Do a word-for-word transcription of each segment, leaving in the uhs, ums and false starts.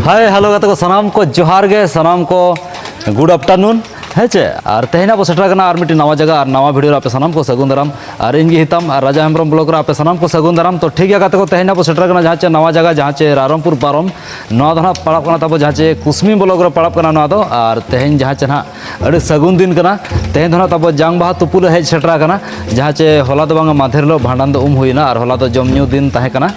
ᱦᱟᱭ, hello ᱜᱟᱛᱮ ᱠᱚ, ᱥᱟᱱᱟᱢ ᱠᱚ ᱡᱚᱦᱟᱨ ᱜᱮ, ᱥᱟᱱᱟᱢ ᱠᱚ ᱜᱩᱰ ᱟᱯᱴᱟᱨᱱᱩᱱ, ᱦᱮᱸ ᱪᱮ? ᱟᱨ ᱛᱮᱦᱮᱧ ᱟᱵᱚ ᱥᱮᱴᱮᱨ ᱟᱠᱟᱱᱟ ᱟᱨ ᱢᱤᱫᱴᱤᱡ ᱱᱟᱣᱟ ᱡᱟᱭᱜᱟ ᱟᱨ ᱱᱟᱣᱟ ᱵᱷᱤᱰᱤᱭᱳ ᱨᱮ ᱟᱯᱮ ᱥᱟᱱᱟᱢ ᱠᱚ ᱥᱟᱹᱜᱩᱱ ᱫᱟᱨᱟᱢ᱾ ᱟᱨ ᱤᱧ ᱜᱮ ᱦᱤᱛᱟᱢ ᱟᱨ ᱨᱟᱡᱟ ᱦᱮᱢᱵᱨᱚᱢ ᱵᱞᱚᱜ ᱨᱮ ᱟᱯᱮ ᱥᱟᱱᱟᱢ ᱠᱚ ᱥᱟᱹᱜᱩᱱ ᱫᱟᱨᱟᱢ᱾ ᱛᱚ ᱴᱷᱤᱠ ᱜᱮᱭᱟ ᱜᱟᱛᱮ ᱠᱚ, ᱛᱮᱦᱮᱧ ᱟᱵᱚ ᱥᱮᱴᱮᱨ ᱟᱠᱟᱱᱟ ᱡᱟᱦᱟᱸ ᱪᱮ ᱱᱟᱣᱟ ᱡᱟᱭᱜᱟ, ᱡᱟᱦᱟᱸ ᱪᱮ ᱨᱟᱭᱨᱚᱝᱯᱩᱨ ᱯᱟᱨᱚᱢ, ᱱᱚᱣᱟ ᱫᱚ ᱱᱟᱦᱟᱜ ᱯᱟᱲᱟᱜ ᱠᱟᱱᱟ ᱛᱟᱵᱚ ᱡᱟᱦᱟᱸ ᱪᱮ ᱠᱩᱥᱢᱤ ᱵᱞᱚᱠ ᱨᱮ ᱯᱟᱲᱟᱜ ᱠᱟᱱᱟ ᱱᱚᱣᱟ ᱫᱚ᱾ ᱟᱨ ᱛᱮᱦᱮᱧ ᱡᱟᱦᱟᱸ ᱪᱮ ᱱᱟᱦᱟᱜ ᱟᱹᱰᱤ ᱥᱟᱹᱜᱩᱱ ᱫᱤᱱ ᱠᱟᱱᱟ᱾ ᱛᱮᱦᱮᱧ ᱫᱚ ᱱᱟᱦᱟᱜ ᱛᱟᱵᱚ ᱡᱟᱝ ᱵᱟᱦᱟ ᱛᱩᱯᱩ ᱞᱮ ᱦᱮᱡ ᱥᱮᱴᱮᱨ ᱟᱠᱟᱱᱟ, ᱡᱟᱦᱟᱸ ᱪᱮ ᱦᱚᱞᱟ ᱫᱚ ᱵᱟᱝᱟ, ᱢᱟᱫᱷᱮᱨ ᱦᱤᱞᱳᱜ ᱵᱷᱟᱸᱰᱟᱱ ᱫᱚ ᱩᱢ ᱦᱩᱭᱱᱟ ᱟᱨ ᱦᱚᱞᱟ ᱫᱚ ᱡᱚᱢ ᱧᱩ ᱫᱤᱱ ᱛᱟᱦᱮᱸ ᱠᱟᱱᱟ᱾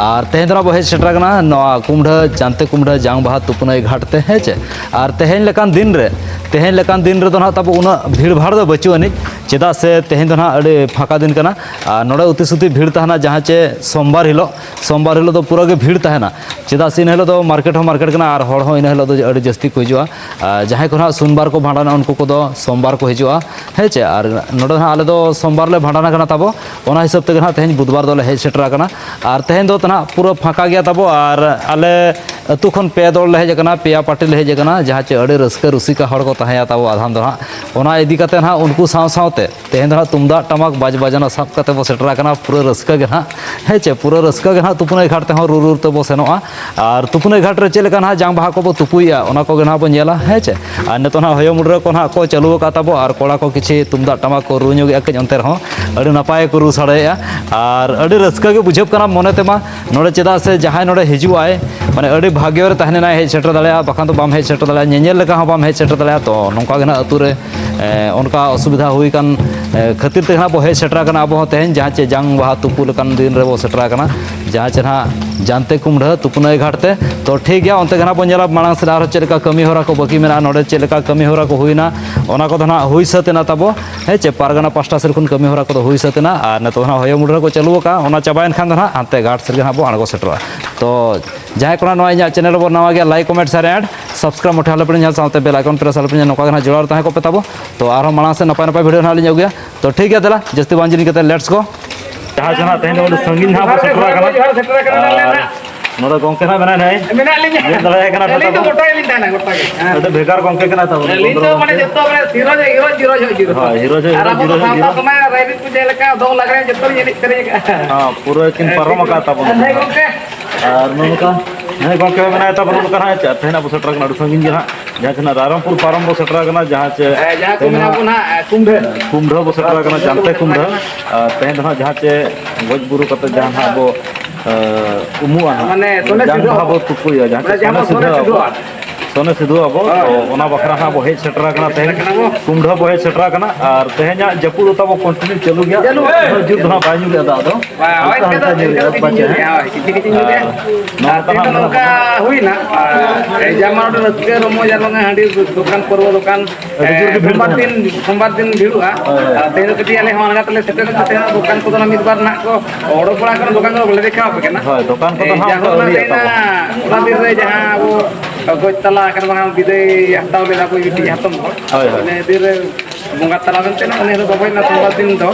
ᱟᱨ ᱛᱮᱦᱮᱧ ᱫᱚ ᱱᱟᱦᱟᱜ ᱵᱚ ᱦᱮᱡ ᱥᱮᱴᱮᱨ ᱟᱠᱟᱱᱟ ᱱᱚᱣᱟ ᱠᱩᱢᱰᱷᱟᱹ, ᱡᱟᱱᱛᱮ ᱠᱩᱢᱰᱷᱟᱹ ᱡᱟᱝ ᱵᱟᱦᱟ ᱛᱩᱯᱩᱱᱟᱹᱭ ᱜᱷᱟᱴ ᱛᱮ, ᱦᱮᱸ ᱪᱮ? ᱟᱨ ᱛᱮᱦᱮᱧ ᱞᱮᱠᱟᱱ ᱫᱤᱱ ᱨᱮ, ᱛᱮᱦᱮᱧ ᱞᱮᱠᱟᱱ ᱫᱤᱱ ᱨᱮᱫᱚ ᱱᱟᱦᱟᱜ ᱛᱟᱵᱚ ᱩᱱᱟᱹᱜ ᱵᱷᱤᱲ ᱵᱷᱟᱲ ᱫᱚ ᱵᱟᱹᱪᱩᱜ ᱟᱹᱱᱤᱡ, ᱪᱮᱫᱟᱜ ᱥᱮ ᱛᱮᱦᱮᱧ ᱫᱚ ᱱᱟᱦᱟᱜ ᱟᱹᱰᱤ ᱯᱷᱟᱸᱠᱟ ᱫᱤᱱ ᱠᱟᱱᱟ᱾ ᱟᱨ ᱱᱚᱰᱮ ᱩᱛᱤ ᱥᱩᱛᱤ ᱵᱷᱤᱲ ᱛᱟᱦᱮᱱᱟ, ᱡᱟᱦᱟᱸ ᱪᱮ ᱥᱳᱢᱵᱟᱨ ᱦᱤᱞᱳᱜ, ᱥᱳᱢᱵᱟᱨ ᱦᱤᱞᱳᱜ ᱫᱚ ᱯᱩᱨᱟᱹ ᱜᱮ ᱵᱷᱤᱲ ᱛᱟᱦᱮᱱᱟ, ᱪᱮᱫᱟᱜ ᱥᱮ ᱤᱱᱟᱹ ᱦᱤᱞᱳᱜ ᱫᱚ ᱢᱟᱨᱠᱮᱴ ᱦᱚᱸ ᱢᱟᱨᱠᱮᱴ ᱠᱟᱱᱟ ᱟᱨ ᱦᱚᱲ ᱦᱚᱸ ᱤᱱᱟᱹ ᱦᱤᱞᱳᱜ ᱫᱚ ᱟᱹᱰᱤ ᱡᱟᱹᱥᱛᱤ ᱠᱚ ᱦᱤᱡᱩᱜᱼᱟ᱾ ᱟᱨ ᱡᱟᱦᱟᱸᱭ ᱠᱚ ᱱᱟᱦᱟᱜ ᱥᱩᱱᱵᱟᱨ ᱠᱚ ᱵᱷᱟᱸᱰᱟᱱᱟ, ᱩᱱᱠᱩ ᱠᱚᱫᱚ ᱥᱳᱢᱵᱟᱨ ᱠᱚ ᱦᱤᱡᱩᱜᱼᱟ, ᱦᱮᱸ ᱪᱮ? ᱟᱨ ᱱᱚᱰᱮ ᱱᱟᱦᱟᱜ ᱟᱞᱮ ᱫᱚ ᱥᱳᱢᱵᱟᱨ ᱞᱮ ᱵᱷᱟᱸᱰᱟᱱ ᱠᱟᱱᱟ ᱛᱟᱵᱚ, ᱚᱱᱟ ᱦᱤᱥᱟᱹᱵ ᱛᱮᱜᱮ ᱱᱟᱦᱟᱜ ᱛᱮᱦᱮᱧ ᱵᱩᱫᱷᱵᱟᱨ ᱫᱚᱞᱮ ᱦᱮᱡ ᱥᱮᱴᱮᱨ ᱟᱠᱟᱱᱟ᱾ ᱟᱨ ᱛᱮᱦᱮᱧ ᱫᱚ ᱱᱟᱦᱟᱜ ᱯᱩᱨᱟᱹ ᱯᱷᱟᱸᱠᱟ ᱜᱮᱭᱟ ᱛᱟᱵᱚ, ᱟᱨ ᱟᱞᱮ ᱟᱹᱛᱩ ᱠᱷᱚᱱ ᱯᱮ ᱫᱚᱞ ᱞᱮ ᱦᱮᱡ ᱟᱠᱟᱱᱟ, ᱯᱮᱭᱟ ᱯᱟᱨᱴᱤ ᱞᱮ ᱦᱮᱡ ᱟᱠᱟᱱᱟ, ᱡᱟᱦᱟᱸ ᱪᱮ ᱟᱹᱰᱤ ᱨᱟᱹᱥᱠᱟᱹ ᱨᱩᱥᱤᱠᱟ ᱦᱚᱲ ᱠᱚ ᱛᱟᱦᱮᱸᱭᱟ ᱛᱟᱵᱚ ᱟᱫᱷᱟᱱ ᱫᱚ ᱱᱟᱦᱟᱜ᱾ ᱚᱱᱟ ᱤᱫᱤ ᱠᱟᱛᱮ ᱱᱟᱦᱟᱜ ᱩᱱᱠᱩ ᱥᱟᱶ ᱥᱟᱶᱛᱮ ᱛᱮᱦᱮᱧ ᱫᱚ ᱱᱟᱦᱟᱜ ᱛᱩᱢᱫᱟᱜ ᱴᱟᱢᱟᱠ ᱵᱟᱡᱽ ᱵᱟᱡᱽᱱᱟ ᱥᱟᱵ ᱠᱟᱛᱮ ᱵᱚ ᱥᱮᱴᱮᱨ ᱟᱠᱟᱱᱟ, ᱯᱩᱨᱟᱹ ᱨᱟᱹᱥᱠᱟᱹ ᱜᱮ ᱱᱟᱦᱟᱜ, ᱦᱮᱸ ᱪᱮ? ᱯᱩᱨᱟᱹ ᱨᱟᱹᱥᱠᱟᱹ ᱜᱮ ᱱᱟᱦᱟᱜ ᱛᱩᱯᱩᱱᱟᱹᱭ ᱜᱷᱟᱴ ᱛᱮᱦᱚᱸ ᱨᱩ ᱨᱩ ᱛᱮᱵᱚ ᱥᱮᱱᱚᱜᱼᱟ᱾ ᱟᱨ ᱛᱩᱯᱩᱱᱟᱹᱭ ᱜᱷᱟᱴ ᱨᱮ ᱪᱮᱫ ᱞᱮᱠᱟ ᱱᱟᱦᱟᱜ ᱡᱟᱝ ᱵᱟᱦᱟ ᱠᱚᱵᱚ ᱛᱩᱯᱩᱭᱮᱫᱼᱟ, ᱚᱱᱟ ᱠᱚᱜᱮ ᱱᱟᱦᱟᱜ ᱵᱚ ᱧᱮᱞᱟ, ᱦᱮᱸ ᱪᱮ? ᱟᱨ ᱱᱤᱛᱚᱜ ᱱᱟᱦᱟᱜ ᱦᱚᱭᱚ ᱢᱩᱰᱨᱟᱹ ᱠᱚ ᱱᱟᱦᱟᱜ ᱠᱚ ᱪᱟᱹᱞᱩ ᱟᱠᱟᱫ ᱛᱟᱵᱚ, ᱟᱨ ᱠᱚᱲᱟ ᱠᱚ ᱠᱤᱪᱷᱤ ᱛᱩᱢᱫᱟᱜ ᱴᱟᱢᱟᱠ ᱠᱚ ᱨᱩ ᱧᱚᱜᱮᱫᱼᱟ ᱠᱟᱹᱡ, ᱚᱱᱛᱮ ᱨᱮᱦᱚᱸ ᱟᱹᱰᱤ ᱱᱟᱯᱟᱭ ᱠᱚ ᱨᱩ ᱥᱟᱰᱮᱭᱮᱫᱼᱟ᱾ ᱟᱨ ᱟᱹᱰᱤ ᱨᱟᱹᱥᱠᱟᱹ ᱜᱮ ᱵᱩᱡᱷᱟᱹᱜ ᱠᱟᱱᱟ ᱢᱚᱱᱮ ᱛᱮᱢᱟ ᱱᱚᱰᱮ, ᱪᱮᱫᱟᱜ ᱥᱮ ᱡᱟᱦᱟᱸᱭ ᱱᱚᱰᱮ ᱦᱤᱡᱩᱜ ᱟᱭ, ᱢᱟᱱᱮ ᱟᱹᱰᱤ ᱵᱷᱟᱜᱽᱭᱚ ᱨᱮ ᱛᱟᱦᱮᱸ ᱞᱮᱱᱟᱭ, ᱦᱮᱡ ᱥᱮᱴᱮᱨ ᱫᱟᱲᱮᱭᱟᱜᱼᱟ, ᱵᱟᱠᱷᱟᱱ ᱫᱚ ᱵᱟᱢ ᱦᱮᱡ ᱥᱮᱴᱮᱨ ᱫᱟᱲᱮᱭᱟᱜᱼᱟ, ᱧᱮᱧᱮᱞ ᱞᱮᱠᱟ ᱦᱚᱸ ᱵᱟᱢ ᱦᱮᱡ ᱥᱮᱴᱮᱨ ᱫᱟᱲᱮᱭᱟᱜᱼᱟ᱾ ᱛᱚ ᱱᱚᱝᱠᱟ ᱜᱮ ᱱᱟᱦᱟᱜ ᱟᱹᱛᱩ ᱨᱮ ᱮ, ᱚᱱᱠᱟ ᱚᱥᱩᱵᱤᱫᱷᱟ ᱦᱩᱭ ᱠᱟᱱ, ᱮ, ᱠᱷᱟᱹᱛᱤᱨ ᱛᱮ ᱱᱟᱦᱟᱜ ᱵᱚ ᱦᱮᱡ ᱥᱮᱴᱮᱨ ᱟᱠᱟᱱᱟ ᱟᱵᱚ ᱦᱚᱸ ᱛᱮᱦᱮᱧ, ᱡᱟᱦᱟᱸ ᱪᱮ ᱡᱟᱝ ᱵᱟᱦᱟ ᱛᱩᱯᱩ ᱞᱮᱠᱟᱱ ᱫᱤᱱ ᱨᱮᱵᱚ ᱥᱮᱴᱮᱨ ᱟᱠᱟᱱᱟ, ᱡᱟᱦᱟᱸ ᱪᱮ ᱱᱟᱦᱟᱜ ᱡᱟᱱᱛᱮ ᱠᱩᱢᱰᱷᱟᱹ ᱛᱩᱯᱩᱱᱟᱹᱭ ᱜᱷᱟᱴ ᱛᱮ᱾ ᱛᱚ ᱴᱷᱤᱠ ᱜᱮᱭᱟ, ᱚᱱᱛᱮ ᱜᱮ ᱱᱟᱦᱟᱜ ᱵᱚᱱ ᱧᱮᱞᱟ ᱢᱟᱲᱟᱝ ᱥᱮᱫ ᱟᱨᱦᱚᱸ ᱪᱮᱫ ᱞᱮᱠᱟ ᱠᱟᱹᱢᱤ ᱦᱚᱨᱟ ᱠᱚ ᱵᱟᱹᱠᱤ ᱢᱮᱱᱟᱜᱼᱟ, ᱱᱚᱰᱮ ᱪᱮᱫ ᱞᱮᱠᱟ ᱠᱟᱹᱢᱤ ᱦᱚᱨᱟ ᱠᱚ ᱦᱩᱭᱱᱟ, ᱚᱱᱟ ᱠᱚᱫᱚ ᱱᱟᱦᱟᱜ ᱦᱩᱭ ᱥᱟᱹᱛ ᱮᱱᱟ ᱛᱟᱵᱚ, ᱦᱮᱸ ᱪᱮ, ᱯᱟᱨᱜᱟᱱᱟ ᱯᱟᱥᱴᱟ ᱥᱮᱫ ᱠᱷᱚᱱ ᱠᱟᱹᱢᱤ ᱦᱚᱨᱟ ᱠᱚᱫᱚ ᱦᱩᱭ ᱥᱟᱹᱛ ᱮᱱᱟ᱾ ᱟᱨ ᱱᱤᱛᱚᱜ ᱱᱟᱦᱟᱜ ᱦᱚᱭᱚ ᱢᱩᱰᱨᱟᱹ ᱠᱚ ᱪᱟᱹᱞᱩ ᱟᱠᱟᱫᱼᱟ, ᱚᱱᱟ ᱪᱟᱵᱟᱭᱮᱱ ᱠᱷᱟᱱ ᱫᱚ ᱱᱟᱦᱟᱜ ᱦᱟᱱᱛᱮ ᱜᱷᱟᱴ ᱥᱮᱫ ᱜᱮ ᱱᱟᱦᱟᱜ ᱵᱚ ᱟᱬᱜᱚ ᱥᱮᱴᱮᱨᱚᱜᱼᱟ᱾ ᱛᱚ ᱡᱟᱦᱟᱸᱭ ᱠᱚ ᱱᱟᱦᱟᱜ ᱱᱚᱣᱟ ᱤᱧᱟᱹᱜ ᱪᱮᱱᱮᱞ ᱨᱮᱵᱚᱱ ᱱᱟᱣᱟ ᱜᱮᱭᱟ, like, comment, share, and subscribe ᱢᱚᱴᱷᱮ ᱟᱞᱚ ᱯᱮ ᱧᱮᱞ, ᱥᱟᱶᱛᱮ ᱵᱮᱞ ᱟᱭᱠᱚᱱ ᱯᱨᱮᱥ ᱟᱞᱚ ᱯᱮ ᱧᱮᱞ, ᱱᱚᱝᱠᱟ ᱜᱮ ᱱᱟᱦᱟᱜ ᱡᱚᱲᱟᱣ ᱨᱮ ᱛᱟᱦᱮᱸ ᱠᱚᱜ ᱯᱮ ᱛᱟᱵᱚ᱾ ᱛᱚ ᱟᱨᱦᱚᱸ ᱢᱟᱲᱟᱝ ᱥᱮᱫ ᱱᱟᱯᱟᱭ ᱱᱟᱯᱟᱭ ᱵᱷᱤᱰᱤᱭᱳ ᱱᱟᱦᱟᱜ ᱞᱤᱧ ᱟᱹᱜᱩᱭᱟ᱾ ᱛᱚ ᱴᱷᱤᱠ ᱜᱮᱭᱟ, ᱫᱮᱞᱟ ᱡᱟᱹᱥᱛᱤ ᱵᱟᱝ ᱡᱤᱞᱤᱧ ᱠᱟᱛᱮ, ᱞᱮᱴᱥ ᱜᱳ᱾ ᱡᱟᱦᱟᱸ ᱡᱟᱦᱟᱸ ᱛᱮᱦᱮᱧ ᱫᱚ ᱟᱹᱰᱤ ᱥᱟᱺᱜᱤᱧ ᱱᱟᱦᱟᱜ ᱵᱚ ᱥᱮᱴᱮᱨ ᱟᱠᱟᱱᱟ᱾ ᱡᱚᱦᱟᱨ ᱥᱮᱴᱮᱨ ᱟᱠᱟᱱᱟ ᱞᱮ ᱟᱨ ᱱᱟᱦᱟᱜ᱾ ᱱᱚᱰᱮ ᱜᱚᱢᱠᱮ ᱱᱟᱦᱟᱜ ᱢᱮᱱᱟᱭ ᱱᱟᱭ᱾ ᱢᱮᱱᱟᱜ ᱞᱤᱧᱟ᱾ ᱧᱮᱞ ᱫᱟᱲᱮᱭᱟᱭ ᱠᱟᱱᱟ ᱯᱮ ᱟᱹᱞᱤᱧ ᱫᱚ ᱛᱟᱵᱚ? ᱜᱚᱴᱟ ᱜᱮᱞᱤᱧ ᱛᱟᱦᱮᱱᱟ, ᱜᱚᱴᱟ ᱜᱮ᱾ ᱦᱮᱸ᱾ ᱟᱹᱰᱤ ᱵᱷᱮᱜᱟᱨ ᱜᱚᱢᱠᱮ ᱠᱟᱱᱟᱭ ᱛᱟᱵᱚ᱾ ᱟᱹᱞᱤᱧ ᱫᱚ ᱢᱟᱱᱮ ᱡᱚᱛᱚ ᱢᱟᱱᱮ ᱦᱤᱨᱳ ᱡᱚᱜ ᱦᱤᱨᱳ ᱡᱚᱜ᱾ ᱦᱳᱭ, ᱦᱤᱨᱳ ᱡᱚᱜ ᱟᱨ ᱦᱤᱨᱳ, ᱟᱵᱚ ᱫᱚ ᱦᱤᱨᱳ ᱡᱚᱜ ᱥᱟᱶᱛᱟ ᱦᱤᱨᱳ᱾ ᱥᱚᱢᱟᱡᱽ ᱨᱮ ᱨᱟᱭᱨᱤᱛ ᱠᱚ ᱡᱮᱞᱮᱠᱟ ᱫᱚᱝ ᱞᱟᱜᱽᱲᱮ ᱡᱚᱛᱚ ᱞᱤᱧ ᱮᱱᱮᱡ ᱥᱮᱨᱮᱧ ᱟᱠᱟᱫᱼᱟ᱾ ᱦᱚᱸ, ᱯᱩᱨᱟᱹ ᱠᱤᱱ ᱯᱟᱨᱚᱢ ᱟᱠᱟᱫ ᱛᱟᱵᱚᱱᱟ᱾ ᱦᱮᱸ, ᱜᱚᱢᱠᱮ᱾ ᱟᱨ ᱱᱚᱝᱠᱟ ᱦᱮᱸ ᱜᱚᱢᱠᱮ, ᱢᱮᱱᱟᱭ ᱛᱟᱵᱚᱱ ᱠᱟᱱᱟ ᱦᱟᱸᱜ᱾ ᱪᱮᱫ ᱛᱮᱦᱮᱧ ᱟᱵᱚ ᱥᱮᱴᱮᱨ ᱠᱟᱱᱟ ᱟᱹᱰᱤ ᱥᱟᱺᱜᱤᱧ ᱜᱮ ᱦᱟᱸᱜ, ᱡᱟᱦᱟᱸ ᱛᱤᱱᱟᱹᱜ ᱨᱟᱭᱨᱚᱝᱯᱩᱨ ᱯᱟᱨᱚᱢ ᱵᱚ ᱥᱮᱴᱮᱨ ᱠᱟᱱᱟ, ᱡᱟᱦᱟᱸ ᱪᱮ ᱦᱮᱸ, ᱡᱟᱦᱟᱸ ᱠᱚ ᱛᱮᱦᱮᱧ ᱢᱮᱱᱟ ᱦᱟᱸᱜ ᱵᱚᱱ ᱦᱟᱸᱜ ᱠᱩᱢᱰᱷᱟᱹ᱾ ᱠᱩᱢᱰᱷᱟᱹ ᱵᱚ ᱥᱮᱴᱮᱨ ᱠᱟᱱᱟ, ᱡᱟᱱᱛᱮ ᱠᱩᱢᱰᱷᱟᱹ᱾ ᱟᱨ ᱛᱮᱦᱮᱧ ᱫᱚ ᱦᱟᱸᱜ ᱡᱟᱦᱟᱸ ᱪᱮ ᱜᱚᱡ ᱵᱩᱨᱩ ᱠᱟᱛᱮ ᱡᱟᱦᱟᱸ ᱦᱟᱸᱜ ᱵᱚ, ᱮ, ᱩᱢᱩᱜᱼᱟ ᱦᱟᱸᱜ, ᱢᱟᱱᱮ ᱥᱚᱱᱮ ᱡᱟᱝ ᱥᱤᱫᱷᱟᱹ ᱵᱟᱦᱟ ᱟᱵᱚ᱾ ᱵᱚ ᱛᱩᱯᱩᱭᱟ, ᱡᱟᱦᱟᱸ ᱢᱟᱱᱮ ᱪᱮ ᱡᱟᱦᱟᱸ ᱥᱚᱱᱮ ᱵᱚ ᱥᱤᱫᱷᱟᱹ ᱥᱚᱱᱮ ᱟᱵᱚ᱾ ᱥᱤᱫᱷᱟᱹᱣᱟ᱾ ᱥᱚᱱᱮ ᱥᱤᱫᱷᱟᱹ ᱟᱵᱚ, ᱦᱳᱭ᱾ ᱛᱚ ᱚᱱᱟ ᱵᱟᱠᱷᱨᱟ ᱦᱟᱸᱜ ᱵᱚ ᱦᱮᱡ ᱥᱮᱴᱮᱨ ᱟᱠᱟᱱᱟ ᱛᱮᱦᱮᱧ᱾ ᱦᱮᱡ ᱥᱮᱴᱮᱨ ᱟᱠᱟᱱᱟ ᱵᱚ᱾ ᱠᱩᱢᱰᱷᱟᱹ ᱵᱚ ᱦᱮᱡ ᱥᱮᱴᱮᱨ ᱟᱠᱟᱱᱟ, ᱟᱨ ᱛᱮᱦᱮᱧᱟᱜ ᱡᱟᱹᱯᱩᱫ ᱫᱚ ᱛᱟᱵᱚ continue ᱪᱟᱹᱞᱩ ᱜᱮᱭᱟ᱾ ᱪᱟᱹᱞᱩ᱾ ᱩᱱᱟᱹᱜ ᱡᱳᱨ ᱫᱚ ᱦᱟᱸᱜ ᱵᱟᱭ ᱧᱩᱨᱮᱜᱼᱟ ᱫᱟᱜ ᱫᱚ᱾ ᱦᱳᱭ, ᱦᱟᱞᱠᱟ ᱦᱟᱞᱠᱟ ᱤᱱᱠᱟᱹ ᱧᱩᱨᱮᱜᱼᱟ, ᱠᱤᱪᱷᱩ ᱯᱟᱪᱮ ᱧᱩᱨᱮᱜᱼᱟ, ᱦᱟᱸᱜ᱾ ᱦᱳᱭ, ᱠᱤᱪᱷᱩ ᱠᱤᱪᱷᱩ ᱧᱩᱨᱮᱜᱼᱟ᱾ ᱟᱨ ᱱᱚᱣᱟ ᱟᱨ ᱛᱮᱦᱮᱧ ᱫᱚ ᱠᱟᱛᱷᱟ ᱱᱚᱝᱠᱟ ᱦᱩᱭᱱᱟ, ᱟᱨ ᱡᱮᱢᱚᱱ ᱟᱹᱰᱤ ᱨᱟᱹᱥᱠᱟᱹ ᱨᱚᱢᱚᱡᱽ ᱟᱨ ᱵᱟᱝᱟ ᱦᱟᱺᱰᱤ ᱫᱚᱠᱟᱱ, ᱯᱟᱹᱨᱣᱟᱹ ᱫᱚᱠᱟᱱ, ᱟᱹᱰᱤ ᱡᱳᱨ ᱜᱮ ᱮ, ᱵᱷᱤᱲ ᱥᱳᱢᱵᱟᱨ ᱛᱟᱦᱮᱱᱟ᱾ ᱫᱤᱱ, ᱥᱳᱢᱵᱟᱨ ᱫᱤᱱ ᱵᱷᱤᱲᱚᱜᱼᱟ᱾ ᱦᱳᱭ, ᱦᱳᱭ᱾ ᱟᱨ ᱛᱮᱦᱮᱧ ᱫᱚ ᱠᱟᱹᱴᱤᱡ ᱟᱞᱮ ᱦᱚᱸ ᱟᱬᱜᱟᱛ ᱞᱮ ᱥᱮᱴᱮᱨ ᱮᱱᱟ, ᱛᱮᱦᱮᱧ ᱫᱚᱠᱟᱱ ᱠᱚᱫᱚ ᱱᱟᱜ ᱢᱤᱫ ᱵᱟᱨ ᱱᱟᱜ ᱠᱚ ᱚᱰᱚᱠ ᱵᱟᱲᱟ ᱟᱠᱟᱱᱟ, ᱫᱚᱠᱟᱱ ᱠᱚᱫᱚ ᱵᱟᱞᱮ ᱫᱮᱠᱷᱟᱣ ᱟᱯᱮ ᱠᱟᱱᱟ᱾ ᱦᱳᱭ, ᱫᱚᱠᱟᱱ ᱠᱚᱫᱚ ᱮ, ᱱᱟᱜ ᱡᱟᱦᱟᱸ ᱚᱱᱠᱟ ᱦᱚᱸ ᱟᱹᱣᱨᱤᱭᱟᱜ ᱱᱟᱥᱮᱱᱟᱜ ᱛᱟᱵᱚᱱᱟ᱾ ᱚᱱᱟ ᱫᱤᱱ ᱨᱮ ᱡᱟᱦᱟᱸ ᱟᱵᱚ ᱜᱚᱡ ᱛᱟᱞᱟ ᱟᱠᱟᱱ ᱵᱟᱝ ᱵᱤᱫᱟᱹᱭ ᱦᱟᱛᱟᱣ ᱞᱮᱫᱟ ᱠᱚ ᱢᱤᱫᱴᱤᱡ ᱦᱟᱛᱚᱢ ᱠᱚ᱾ ᱦᱳᱭ, ᱦᱳᱭ᱾ ᱤᱱᱟᱹ ᱫᱤᱱ ᱨᱮ ᱵᱚᱸᱜᱟ ᱛᱟᱞᱟ ᱢᱮᱱᱛᱮ ᱱᱟᱜ ᱩᱱᱤ ᱦᱚᱸ ᱵᱟᱵᱚᱭ ᱱᱟ ᱥᱳᱢᱵᱟᱨ ᱫᱤᱱ ᱫᱚ᱾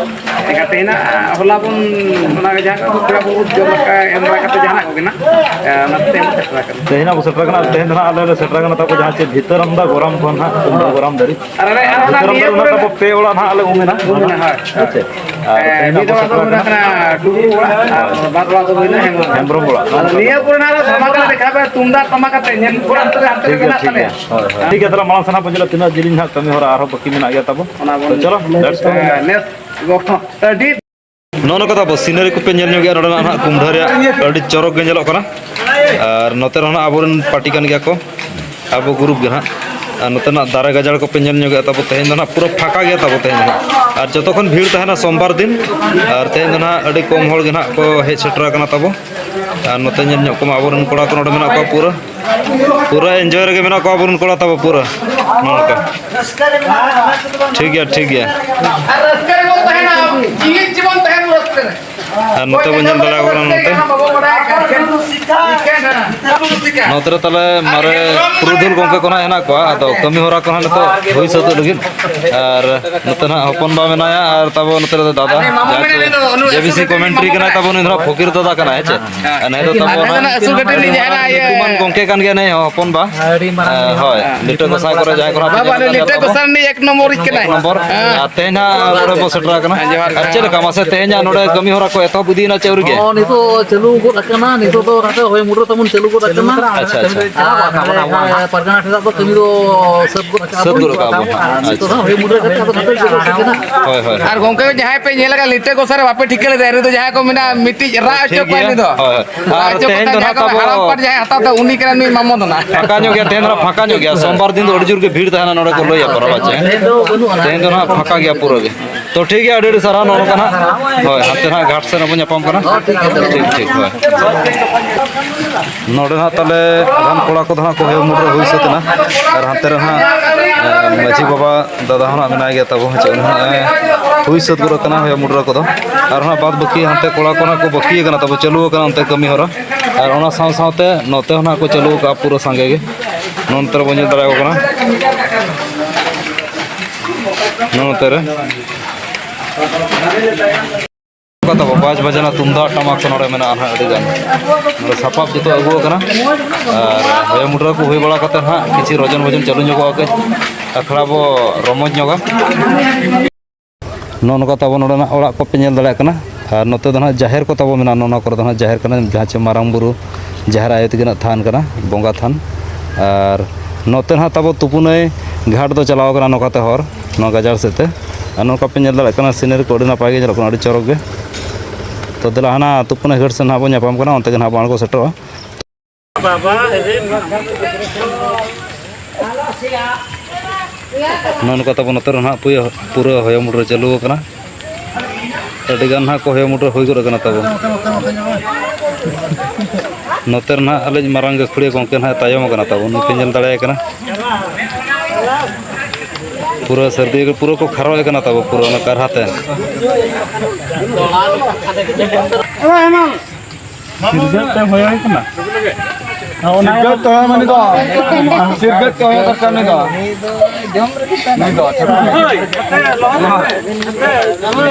ᱮᱱᱠᱷᱟᱱ ᱛᱮᱦᱮᱧ ᱱᱟᱜ ᱦᱚᱞᱟ ᱵᱚᱱ ᱚᱱᱟ ᱡᱟᱦᱟᱸ ᱠᱚ ᱯᱮᱲᱟ ᱵᱟᱹᱵᱩ ᱡᱚᱢ ᱞᱮᱠᱟ ᱮᱢ ᱵᱟᱲᱟ ᱠᱟᱛᱮ ᱡᱟᱦᱟᱱᱟᱜ ᱠᱚᱜᱮ ᱱᱟᱜ, ᱮ, ᱚᱱᱟ ᱛᱮ ᱥᱮᱴᱮᱨ ᱟᱠᱟᱱᱟ᱾ ᱛᱮᱦᱮᱧ ᱟᱵᱚ ᱥᱮᱴᱮᱨ ᱠᱟᱱᱟ, ᱛᱮᱦᱮᱧ ᱫᱚ ᱱᱟᱜ ᱟᱞᱮ ᱞᱮ ᱥᱮᱴᱮᱨ ᱠᱟᱱᱟ ᱛᱟᱵᱚ ᱡᱟᱦᱟᱸ ᱪᱮ ᱵᱷᱤᱛᱟᱹᱨᱟᱢᱫᱟ ᱜᱚᱨᱟᱢ ᱠᱷᱚᱱ ᱦᱟᱸᱜ, ᱜᱚᱨᱟᱢ ᱫᱟᱨᱮ᱾ ᱟᱨ ᱟᱞᱮ, ᱟᱨ ᱟᱨ ᱚᱱᱟ ᱵᱷᱤᱛᱟᱹᱨᱟᱢᱫᱟ ᱱᱤᱭᱟᱹ ᱨᱮ ᱠᱚᱨᱮ ᱱᱟᱜ ᱛᱟᱵᱚ ᱯᱮ ᱚᱲᱟᱜ ᱱᱟᱜ ᱞᱮ ᱩᱢ ᱮᱱᱟ᱾ ᱩᱢ ᱮᱱᱟ, ᱦᱳᱭ᱾ ᱦᱮᱸ ᱪᱮ? ᱟᱨ ᱦᱮᱸ, ᱛᱮᱦᱮᱧ ᱢᱤᱫ ᱟᱵᱚ ᱚᱲᱟᱜ ᱥᱮᱴᱮᱨ ᱫᱚ ᱠᱟᱱᱟ᱾ ᱦᱩᱭᱱᱟ ᱴᱩᱰᱩ ᱚᱲᱟᱜ, ᱟᱨ ᱵᱟᱨ ᱚᱲᱟᱜ ᱫᱚ ᱦᱩᱭᱱᱟ ᱦᱮᱢᱵᱨᱚᱢ᱾ ᱦᱮᱢᱵᱨᱚᱢ ᱚᱲᱟᱜ᱾ ᱟᱫᱚ ᱱᱤᱭᱟᱹ ᱯᱚᱨᱮ ᱱᱟᱜ ᱫᱷᱟᱢᱟᱠᱟ ᱞᱮ ᱫᱮᱠᱷᱟᱣ ᱯᱮᱭᱟ, ᱛᱩᱢᱫᱟᱜ ᱴᱟᱢᱟᱠ ᱟᱛᱮ ᱧᱮᱞ ᱯᱚᱨᱮ ᱦᱟᱱᱛᱮ ᱨᱮ, ᱦᱟᱱᱛᱮ ᱨᱮ ᱴᱷᱤᱠ ᱜᱮᱭᱟ, ᱢᱮᱱᱟᱜ ᱴᱷᱤᱠ ᱛᱟᱞᱮᱭᱟ᱾ ᱜᱮᱭᱟ᱾ ᱦᱳᱭ, ᱦᱳᱭ᱾ ᱴᱷᱤᱠ ᱜᱮᱭᱟ, ᱛᱟᱦᱞᱮ ᱢᱟᱲᱟᱝ ᱥᱮᱱᱟᱜ ᱵᱚᱱ ᱧᱮᱞᱟ ᱛᱤᱱᱟᱹᱜ ᱡᱤᱞᱤᱧ ᱦᱟᱸᱜ ᱠᱟᱹᱢᱤ ᱦᱚᱨᱟ ᱟᱨᱦᱚᱸ ᱵᱟᱹᱠᱤ ᱢᱮᱱᱟᱜ ᱜᱮᱭᱟ ᱛᱟᱵᱚ᱾ ᱚᱱᱟ ᱛᱚ ᱵᱚᱱ ᱪᱚᱞᱚ, let's go᱾ ᱦᱮᱸ, ᱱᱮᱥ ᱟᱹᱰᱤ ᱱᱚᱜᱼᱚ ᱱᱚᱝᱠᱟ ᱛᱟᱵᱚ scenery ᱠᱚᱯᱮ ᱧᱮᱞ ᱧᱚᱜᱮᱜᱼᱟ, ᱱᱚᱰᱮᱱᱟᱜ ᱦᱟᱸᱜ ᱠᱩᱢᱰᱷᱟᱹ ᱨᱮᱭᱟᱜ ᱟᱹᱰᱤ ᱪᱚᱨᱚᱠ ᱜᱮ ᱧᱮᱞᱚᱜ ᱠᱟᱱᱟ᱾ ᱟᱨ ᱱᱚᱛᱮ ᱨᱮᱦᱚᱸ ᱱᱟᱜ ᱟᱵᱚᱨᱮᱱ party ᱠᱟᱱ ᱜᱮᱭᱟ ᱠᱚ, ᱟᱵᱚ group ᱜᱮ ᱱᱟᱜ᱾ ᱟᱨ ᱱᱚᱛᱮᱱᱟᱜ ᱫᱟᱨᱮ ᱜᱟᱡᱟᱲ ᱠᱚᱯᱮ ᱧᱮᱞ ᱧᱚᱜᱮᱜᱼᱟ ᱛᱟᱵᱚ, ᱛᱮᱦᱮᱧ ᱫᱚ ᱱᱟᱜ ᱯᱩᱨᱟᱹ ᱯᱷᱟᱸᱠᱟ ᱜᱮᱭᱟ ᱛᱟᱵᱚ ᱛᱮᱦᱮᱧ ᱫᱚ ᱱᱟᱜ᱾ ᱟᱨ ᱡᱚᱛᱚ ᱠᱷᱚᱱ ᱵᱷᱤᱲ ᱛᱟᱦᱮᱱᱟ ᱥᱳᱢᱵᱟᱨ ᱫᱤᱱ, ᱟᱨ ᱛᱮᱦᱮᱧ ᱫᱚ ᱱᱟᱜ ᱟᱹᱰᱤ ᱠᱚᱢ ᱦᱚᱲ ᱜᱮ ᱱᱟᱜ ᱠᱚ ᱦᱮᱡ ᱥᱮᱴᱮᱨ ᱟᱠᱟᱱᱟ ᱛᱟᱵᱚ᱾ ᱟᱨ ᱱᱚᱛᱮ ᱧᱮᱞ ᱧᱚᱜ ᱠᱚᱢᱟ ᱟᱵᱚᱨᱮᱱ ᱠᱚᱲᱟ ᱠᱚ ᱱᱚᱰᱮ ᱢᱮᱱᱟᱜ ᱠᱚᱣᱟ ᱯᱩᱨᱟᱹ᱾ ᱯᱩᱨᱟᱹ enjoy ᱨᱮᱜᱮ ᱢᱮᱱᱟᱜ ᱠᱚᱣᱟ ᱟᱵᱚᱨᱮᱱ ᱠᱚᱲᱟ ᱛᱟᱵᱚ ᱯᱩᱨᱟᱹ᱾ ᱱᱚᱜᱼᱚ ᱱᱚᱝᱠᱟ᱾ ᱨᱟᱹᱥᱠᱟᱹ ᱨᱮ ᱢᱮᱱᱟᱜ ᱵᱚᱱᱟ, ᱨᱟᱹᱥᱠᱟᱹ ᱫᱚ ᱵᱟᱝ ᱛᱟᱦᱮᱱᱟ᱾ ᱟᱨ ᱨᱟᱹᱥᱠᱟᱹ ᱨᱮᱵᱚᱱ ᱛᱟᱦᱮᱱᱟ, ᱡᱤᱣᱤᱫ ᱡᱤᱵᱚᱱ ᱛᱟᱦᱮᱱ ᱨᱟᱹᱥᱠᱟᱹ ᱨᱮ᱾ ᱟᱨ ᱱᱚᱛᱮ ᱵᱚᱱ ᱧᱮᱞ ᱫᱟᱲᱮᱭᱟᱠᱚ ᱠᱟᱱᱟ ᱱᱚᱛᱮ᱾ ᱵᱟᱵᱚ ᱵᱟᱲᱟᱭᱟ᱾ ᱱᱚᱛᱮ ᱨᱮ ᱛᱟᱦᱞᱮ ᱢᱟᱨᱮ ᱯᱩᱨᱩᱫᱷᱩᱞ ᱜᱚᱢᱠᱮ ᱠᱚ ᱱᱟᱜ ᱦᱮᱱᱟᱜ ᱠᱚᱣᱟ, ᱟᱫᱚ ᱠᱟᱹᱢᱤ ᱦᱚᱨᱟ ᱠᱚ ᱱᱟᱜ ᱱᱤᱛᱚᱜ ᱦᱩᱭ ᱥᱟᱹᱛᱚᱜ ᱞᱟᱹᱜᱤᱫ᱾ ᱟᱨ ᱱᱚᱛᱮ ᱱᱟᱜ ᱦᱚᱯᱚᱱ ᱵᱟ ᱢᱮᱱᱟᱭᱟ, ᱟᱨ ᱛᱟᱵᱚ ᱱᱚᱛᱮ ᱨᱮᱫᱚ ᱫᱟᱫᱟ, ᱟᱞᱮ ᱢᱟᱢᱟ ᱡᱟᱦᱟᱸ ᱢᱮᱱᱟᱭ ᱠᱤ ᱫᱚ, ᱩᱱᱤ ᱡᱮ ᱵᱤ ᱥᱤ ᱟᱹᱥᱩᱞ ᱠᱟᱹᱴᱤᱡ commentary ᱢᱟᱢᱟ ᱠᱟᱱᱟᱭ ᱢᱮᱱᱟᱭ᱾ ᱛᱟᱵᱚ, ᱱᱩᱭ ᱫᱚ ᱱᱟᱜ ᱯᱷᱚᱠᱤᱨ ᱫᱟᱫᱟ ᱠᱟᱱᱟᱭ, ᱦᱮᱸ ᱪᱮ? ᱦᱮᱸ᱾ ᱟᱨ ᱱᱩᱭ ᱫᱚ ᱛᱟᱵᱚ ᱟᱞᱮ ᱫᱚ ᱱᱟᱜ ᱟᱹᱥᱩᱞ ᱠᱟᱹᱴᱤᱡ ᱨᱤᱱᱤᱡ ᱡᱟᱦᱟᱸᱭ ᱱᱟᱜ ᱤᱭᱟᱹ ᱧᱩᱛᱩᱢᱟᱱ ᱜᱚᱢᱠᱮ ᱠᱟᱱ ᱜᱮᱭᱟ ᱱᱩᱭ ᱦᱚᱸ, ᱦᱚᱯᱚᱱ ᱵᱟ᱾ ᱟᱹᱰᱤ ᱢᱟᱨᱟᱝ ᱟᱨ ᱦᱳᱭ, ᱧᱩᱛᱩᱢᱟᱱ ᱞᱤᱴᱟᱹ ᱜᱚᱢᱠᱮ᱾ ᱜᱚᱸᱥᱟᱭ ᱠᱚᱨᱮ ᱡᱟᱦᱟᱸᱭ ᱠᱚ ᱱᱟᱜ ᱵᱟᱵᱟ, ᱧᱮᱞ ᱱᱩᱭ ᱠᱟᱱ ᱞᱤᱴᱟᱹ ᱜᱮᱭᱟ ᱛᱟᱵᱚ᱾ ᱜᱚᱸᱥᱟᱭ ᱨᱤᱱᱤᱡ ᱮᱠ ᱱᱚᱢᱵᱚᱨ᱾ ᱦᱮᱸ᱾ ᱟᱨ ᱛᱮᱦᱮᱧ ᱦᱟᱸᱜ ᱱᱚᱰᱮ ᱵᱚ ᱥᱮᱴᱮᱨ ᱟᱠᱟᱱᱟ᱾ ᱦᱮᱸ, ᱡᱚᱦᱟᱨ ᱟᱨ ᱜᱮ᱾ ᱪᱮᱫ ᱞᱮᱠᱟ ᱢᱟᱥᱮ ᱛᱮᱦᱮᱧᱟᱜ ᱱᱚᱰᱮ ᱠᱟᱹᱢᱤ ᱦᱚᱨᱟ ᱠᱚ ᱮᱛᱚᱦᱚᱵ ᱤᱫᱤᱭᱮᱱᱟ ᱪᱮ ᱟᱹᱣᱨᱤ ᱜᱮ? ᱦᱚᱸ, ᱱᱤᱛᱚᱜ ᱪᱟᱹᱞᱩ ᱜᱚᱫ ᱟᱠᱟᱱᱟ, ᱱᱤᱛᱚᱜ ᱫᱚ ᱱᱟᱛᱮ ᱦᱚᱭ ᱢᱩᱰᱨᱟᱹ ᱛᱟᱵᱚᱱ ᱪᱟᱹᱞᱩ ᱟᱪᱪᱷᱟ, ᱟᱪᱪᱷᱟ᱾ ᱟᱨ ᱱᱚᱰᱮ ᱯᱟᱨᱜᱟᱱᱟ ᱴᱷᱮᱱᱟᱜ ᱫᱚ ᱠᱟᱹᱢᱤ ᱫᱚ ᱥᱟᱹᱛ ᱜᱚᱫ ᱠᱟᱜᱼᱟ ᱥᱟᱹᱛ ᱵᱚᱱ᱾ ᱜᱚᱫ ᱠᱟᱜᱼᱟ ᱵᱚᱱ᱾ ᱟᱨ ᱱᱤᱛᱚᱜ ᱫᱚ ᱦᱚᱭᱚ ᱢᱩᱰᱨᱟᱹ ᱠᱟᱛᱮ ᱟᱫᱚ ᱱᱚᱛᱮ ᱪᱟᱞᱟᱜ ᱠᱟᱱᱟ᱾ ᱦᱳᱭ, ᱦᱳᱭ᱾ ᱟᱨ ᱜᱚᱢᱠᱮ, ᱡᱟᱦᱟᱸᱭ ᱯᱮ ᱧᱮᱞ ᱟᱠᱟᱫ ᱞᱤᱴᱟᱹ ᱜᱚᱥᱟ ᱨᱮ ᱵᱟᱯᱮ ᱴᱷᱤᱠᱟᱹ ᱞᱮᱫᱟ, ᱩᱱᱤ ᱫᱚ ᱡᱟᱦᱟᱸᱭ ᱠᱚ ᱢᱮᱱᱟ ᱢᱤᱫᱴᱤᱡ ᱨᱟᱜ ᱦᱚᱪᱚ ᱴᱷᱤᱠ ᱠᱚᱣᱟ ᱜᱮᱭᱟ᱾ ᱩᱱᱤ ᱫᱚ᱾ ᱦᱳᱭ, ᱦᱳᱭ᱾ ᱨᱟᱜ ᱟᱨ ᱦᱚᱪᱚ ᱛᱮᱦᱮᱧ ᱠᱚᱣᱟ, ᱫᱚ ᱡᱟᱦᱟᱸᱭ ᱱᱟᱦᱟᱜ ᱠᱚ ᱢᱮᱱᱟ ᱛᱟᱵᱚ ᱦᱟᱲᱟᱢ ᱯᱟᱴ ᱡᱟᱦᱟᱸᱭ ᱦᱟᱛᱟᱣ ᱛᱟᱭ ᱩᱱᱤ ᱠᱟᱱᱟ ᱱᱩᱭ ᱢᱟᱢᱚ ᱫᱚ ᱱᱟᱦᱟᱜ᱾ ᱯᱷᱟᱸᱠᱟ ᱧᱚᱜ ᱜᱮᱭᱟ, ᱛᱮᱦᱮᱧ ᱫᱚ ᱱᱟᱦᱟᱜ ᱯᱷᱟᱸᱠᱟ ᱧᱚᱜ ᱜᱮᱭᱟ᱾ ᱥᱳᱢᱵᱟᱨ ᱫᱤᱱ ᱫᱚ ᱟᱹᱰᱤ ᱡᱳᱨ ᱜᱮ ᱵᱷᱤᱲ ᱛᱟᱦᱮᱱᱟ ᱱᱚᱰᱮ ᱠᱚ ᱞᱟᱹᱭᱟ ᱯᱟᱨᱟ ᱵᱟᱪᱮ᱾ ᱛᱮᱦᱮᱧ ᱫᱚ ᱱᱟᱦᱟᱜ ᱯᱷᱟᱸᱠᱟ ᱜᱮᱭᱟ ᱯᱩᱨᱟᱹ ᱜᱮ᱾ ᱛᱚ ᱴᱷᱤᱠ ᱜᱮᱭᱟ, ᱟᱹᱰᱤ ᱟᱹᱰᱤ ᱥᱟᱨᱦᱟᱣ ᱱᱚᱜᱼᱚ ᱱᱚᱝᱠᱟ ᱱᱟᱦᱟᱜ᱾ ᱦᱳᱭ, ᱦᱟᱱᱛᱮ ᱱᱟᱦᱟᱜ ᱜᱷᱟᱴ ᱥᱮᱫ ᱨᱮᱵᱚᱱ ᱧᱟᱯᱟᱢ ᱠᱟᱱᱟ᱾ ᱴᱷᱤᱠ, ᱴᱷᱤᱠ, ᱦᱳᱭ᱾ ᱱᱚᱰᱮ ᱱᱟᱦᱟᱜ ᱛᱟᱞᱮ ᱟᱫᱷᱟᱱ ᱠᱚᱲᱟ ᱠᱚᱫᱚ ᱱᱟᱦᱟᱜ ᱠᱚ ᱦᱚᱭᱚ ᱢᱩᱰᱨᱟᱹ ᱦᱩᱭ ᱥᱟᱹᱛ ᱮᱱᱟ᱾ ᱟᱨ ᱦᱟᱱᱛᱮ ᱨᱮ ᱱᱟᱦᱟᱜ, ᱮ, ᱢᱟᱹᱡᱷᱤ ᱵᱟᱵᱟ ᱫᱟᱫᱟ ᱦᱚᱸ ᱱᱟᱦᱟᱜ ᱢᱮᱱᱟᱭ ᱜᱮᱭᱟ ᱛᱟᱵᱚ, ᱦᱮᱸ ᱪᱮ, ᱩᱱᱤ ᱦᱚᱸ ᱱᱚᱜᱼᱚᱭ ᱦᱩᱭ ᱥᱟᱹᱛ ᱜᱚᱫ ᱟᱠᱟᱱᱟ ᱦᱚᱭᱚ ᱢᱩᱰᱨᱟᱹ ᱠᱚᱫᱚ᱾ ᱟᱨ ᱱᱟᱦᱟᱜ ᱵᱟᱫ ᱵᱟᱹᱠᱤ ᱦᱟᱱᱛᱮ ᱠᱚᱲᱟ ᱠᱚ ᱱᱟᱦᱟᱜ ᱠᱚ ᱵᱟᱹᱠᱤ ᱟᱠᱟᱱᱟ ᱛᱟᱵᱚ, ᱪᱟᱹᱞᱩ ᱟᱠᱟᱱᱟ ᱚᱱᱛᱮ ᱠᱟᱹᱢᱤ ᱦᱚᱨᱟ᱾ ᱟᱨ ᱚᱱᱟ ᱥᱟᱶ ᱥᱟᱶᱛᱮ ᱱᱚᱛᱮ ᱦᱚᱸ ᱱᱟᱦᱟᱜ ᱠᱚ ᱪᱟᱹᱞᱩ ᱟᱠᱟᱫᱼᱟ ᱯᱩᱨᱟᱹ ᱥᱟᱸᱜᱮ ᱜᱮ᱾ ᱱᱚᱱᱛᱮ ᱨᱮᱵᱚᱱ ᱧᱮᱞ ᱫᱟᱲᱮᱭᱟᱠᱚ ᱠᱟᱱᱟ᱾ ᱱᱚᱜᱼᱚ ᱱᱚᱛᱮ ᱨᱮ᱾ ᱚᱠᱟ ᱛᱟᱵᱚ ᱵᱟᱡᱽ ᱵᱟᱡᱽᱱᱟ, ᱛᱩᱢᱫᱟᱜ ᱴᱟᱢᱟᱠ ᱠᱚ ᱱᱚᱰᱮ ᱢᱮᱱᱟᱜᱼᱟ ᱱᱟᱦᱟᱜ ᱟᱹᱰᱤ ᱜᱟᱱ᱾ ᱱᱚᱰᱮ ᱥᱟᱯᱟᱵ ᱡᱚᱛᱚ ᱟᱹᱜᱩ ᱟᱠᱟᱱᱟ᱾ ᱟᱨ ᱦᱚᱭᱚ ᱢᱩᱰᱨᱟᱹ ᱠᱚ ᱦᱩᱭ ᱵᱟᱲᱟ ᱠᱟᱛᱮ ᱱᱟᱦᱟᱜ ᱠᱤᱪᱷᱩ ᱨᱚᱡᱚᱱ ᱵᱷᱚᱡᱚᱱ ᱪᱟᱹᱞᱩ ᱧᱚᱜᱚᱜᱼᱟ, ᱠᱟᱹᱡ ᱟᱠᱷᱲᱟ ᱵᱚ ᱨᱚᱢᱚᱡᱽ ᱧᱚᱜᱟ᱾ ᱱᱚᱜᱼᱚ ᱱᱚᱝᱠᱟ ᱛᱟᱵᱚ ᱱᱚᱰᱮᱱᱟᱜ ᱚᱲᱟᱜ ᱠᱚᱯᱮ ᱧᱮᱞ ᱫᱟᱲᱮᱭᱟᱜ ᱠᱟᱱᱟ᱾ ᱟᱨ ᱱᱚᱛᱮ ᱫᱚ ᱱᱟᱦᱟᱜ ᱡᱟᱦᱮᱨ ᱠᱚ ᱛᱟᱵᱚ ᱢᱮᱱᱟᱜᱼᱟ, ᱱᱚᱜᱼᱚ ᱱᱚᱣᱟ ᱠᱚᱨᱮ ᱫᱚ ᱱᱟᱦᱟᱜ ᱡᱟᱦᱮᱨ ᱠᱟᱱᱟ, ᱡᱟᱦᱟᱸ ᱪᱮ ᱢᱟᱨᱟᱝ ᱵᱩᱨᱩ, ᱡᱟᱦᱮᱨ ᱟᱭᱳ ᱛᱟᱹᱠᱤᱱᱟᱜ ᱛᱷᱟᱱ ᱠᱟᱱᱟ, ᱵᱚᱸᱜᱟ ᱛᱷᱟᱱ᱾ ᱟᱨ ᱱᱚᱛᱮ ᱱᱟᱦᱟᱜ ᱛᱟᱵᱚ ᱛᱩᱯᱩᱱᱟᱹᱭ ᱜᱷᱟᱴ ᱫᱚ ᱪᱟᱞᱟᱣ ᱠᱟᱱᱟ ᱱᱚᱝᱠᱟᱛᱮ ᱦᱚᱨ, ᱱᱚᱣᱟ ᱜᱟᱡᱟᱲ ᱥᱮᱫ ᱛᱮ᱾ ᱟᱨ ᱱᱚᱝᱠᱟ ᱯᱮ ᱧᱮᱞ ᱫᱟᱲᱮᱭᱟᱜ ᱠᱟᱱᱟ, ᱥᱤᱱᱟᱨᱤ ᱠᱚ ᱟᱹᱰᱤ ᱱᱟᱯᱟᱭ ᱜᱮ ᱧᱮᱞᱚᱜ ᱠᱟᱱᱟ, ᱟᱹᱰᱤ ᱪᱚᱨᱚᱠ ᱜᱮ᱾ ᱛᱚ ᱫᱮᱞᱟ ᱦᱟᱱᱟ ᱛᱩᱯᱩᱱᱟᱹᱭ ᱜᱷᱟᱴ ᱥᱮᱫ ᱱᱟᱦᱟᱜ ᱵᱚᱱ ᱧᱟᱯᱟᱢ ᱠᱟᱱᱟ, ᱚᱱᱛᱮ ᱜᱮ ᱱᱟᱦᱟᱜ ᱵᱚᱱ ᱟᱬᱜᱚ ᱥᱮᱴᱮᱨᱚᱜᱼᱟ᱾ ᱱᱚᱜᱼᱚ ᱱᱚᱝᱠᱟ ᱛᱟᱵᱚ ᱱᱚᱛᱮ ᱨᱮ ᱱᱟᱦᱟᱜ ᱯᱩᱭᱟᱹ-, ᱯᱩᱨᱟᱹ ᱦᱚᱭᱚ ᱢᱩᱰᱨᱟᱹ ᱪᱟᱹᱞᱩ ᱟᱠᱟᱱᱟ᱾ ᱟᱹᱰᱤ ᱜᱟᱱ ᱱᱟᱦᱟᱜ ᱠᱚ ᱦᱚᱭᱚ ᱢᱩᱰᱨᱟᱹ ᱦᱩᱭ ᱜᱚᱫ ᱟᱠᱟᱱᱟ ᱛᱟᱵᱚ᱾ ᱱᱚᱛᱮ ᱨᱮ ᱱᱟᱦᱟᱜ ᱟᱞᱮᱭᱤᱡ ᱢᱟᱨᱟᱝ ᱜᱟᱹᱠᱷᱩᱲᱤᱭᱟᱹ ᱜᱚᱢᱠᱮ ᱱᱟᱦᱟᱜ ᱛᱟᱭᱚᱢ ᱟᱠᱟᱱᱟ ᱛᱟᱵᱚ, ᱱᱩᱭ ᱯᱮ ᱧᱮᱞ ᱫᱟᱲᱮᱭᱟᱭ ᱠᱟᱱᱟ᱾ ᱯᱩᱨᱟᱹ ᱥᱟᱹᱨᱫᱤ ᱜᱮ ᱯᱩᱨᱟᱹ ᱠᱚ ᱠᱷᱟᱨᱚᱜ ᱟᱠᱟᱱᱟ ᱛᱟᱵᱚ, ᱯᱩᱨᱟᱹ ᱚᱱᱟ ᱠᱟᱨᱦᱟ ᱛᱮ᱾ ᱥᱤᱨᱡᱟᱹᱣ ᱛᱮ ᱦᱚᱭᱚᱭ ᱠᱟᱱᱟ᱾ ᱚᱱᱟ ᱥᱤᱨᱡᱟᱹᱣ ᱛᱮ ᱦᱚᱭᱚ ᱢᱟᱱᱮ ᱫᱚ, ᱥᱤᱨᱡᱟᱹᱣ ᱛᱮ ᱦᱚᱭᱚ ᱫᱚᱨᱠᱟᱨ ᱱᱩᱭ ᱫᱚ᱾ ᱱᱩᱭ ᱫᱚ, ᱴᱷᱤᱠ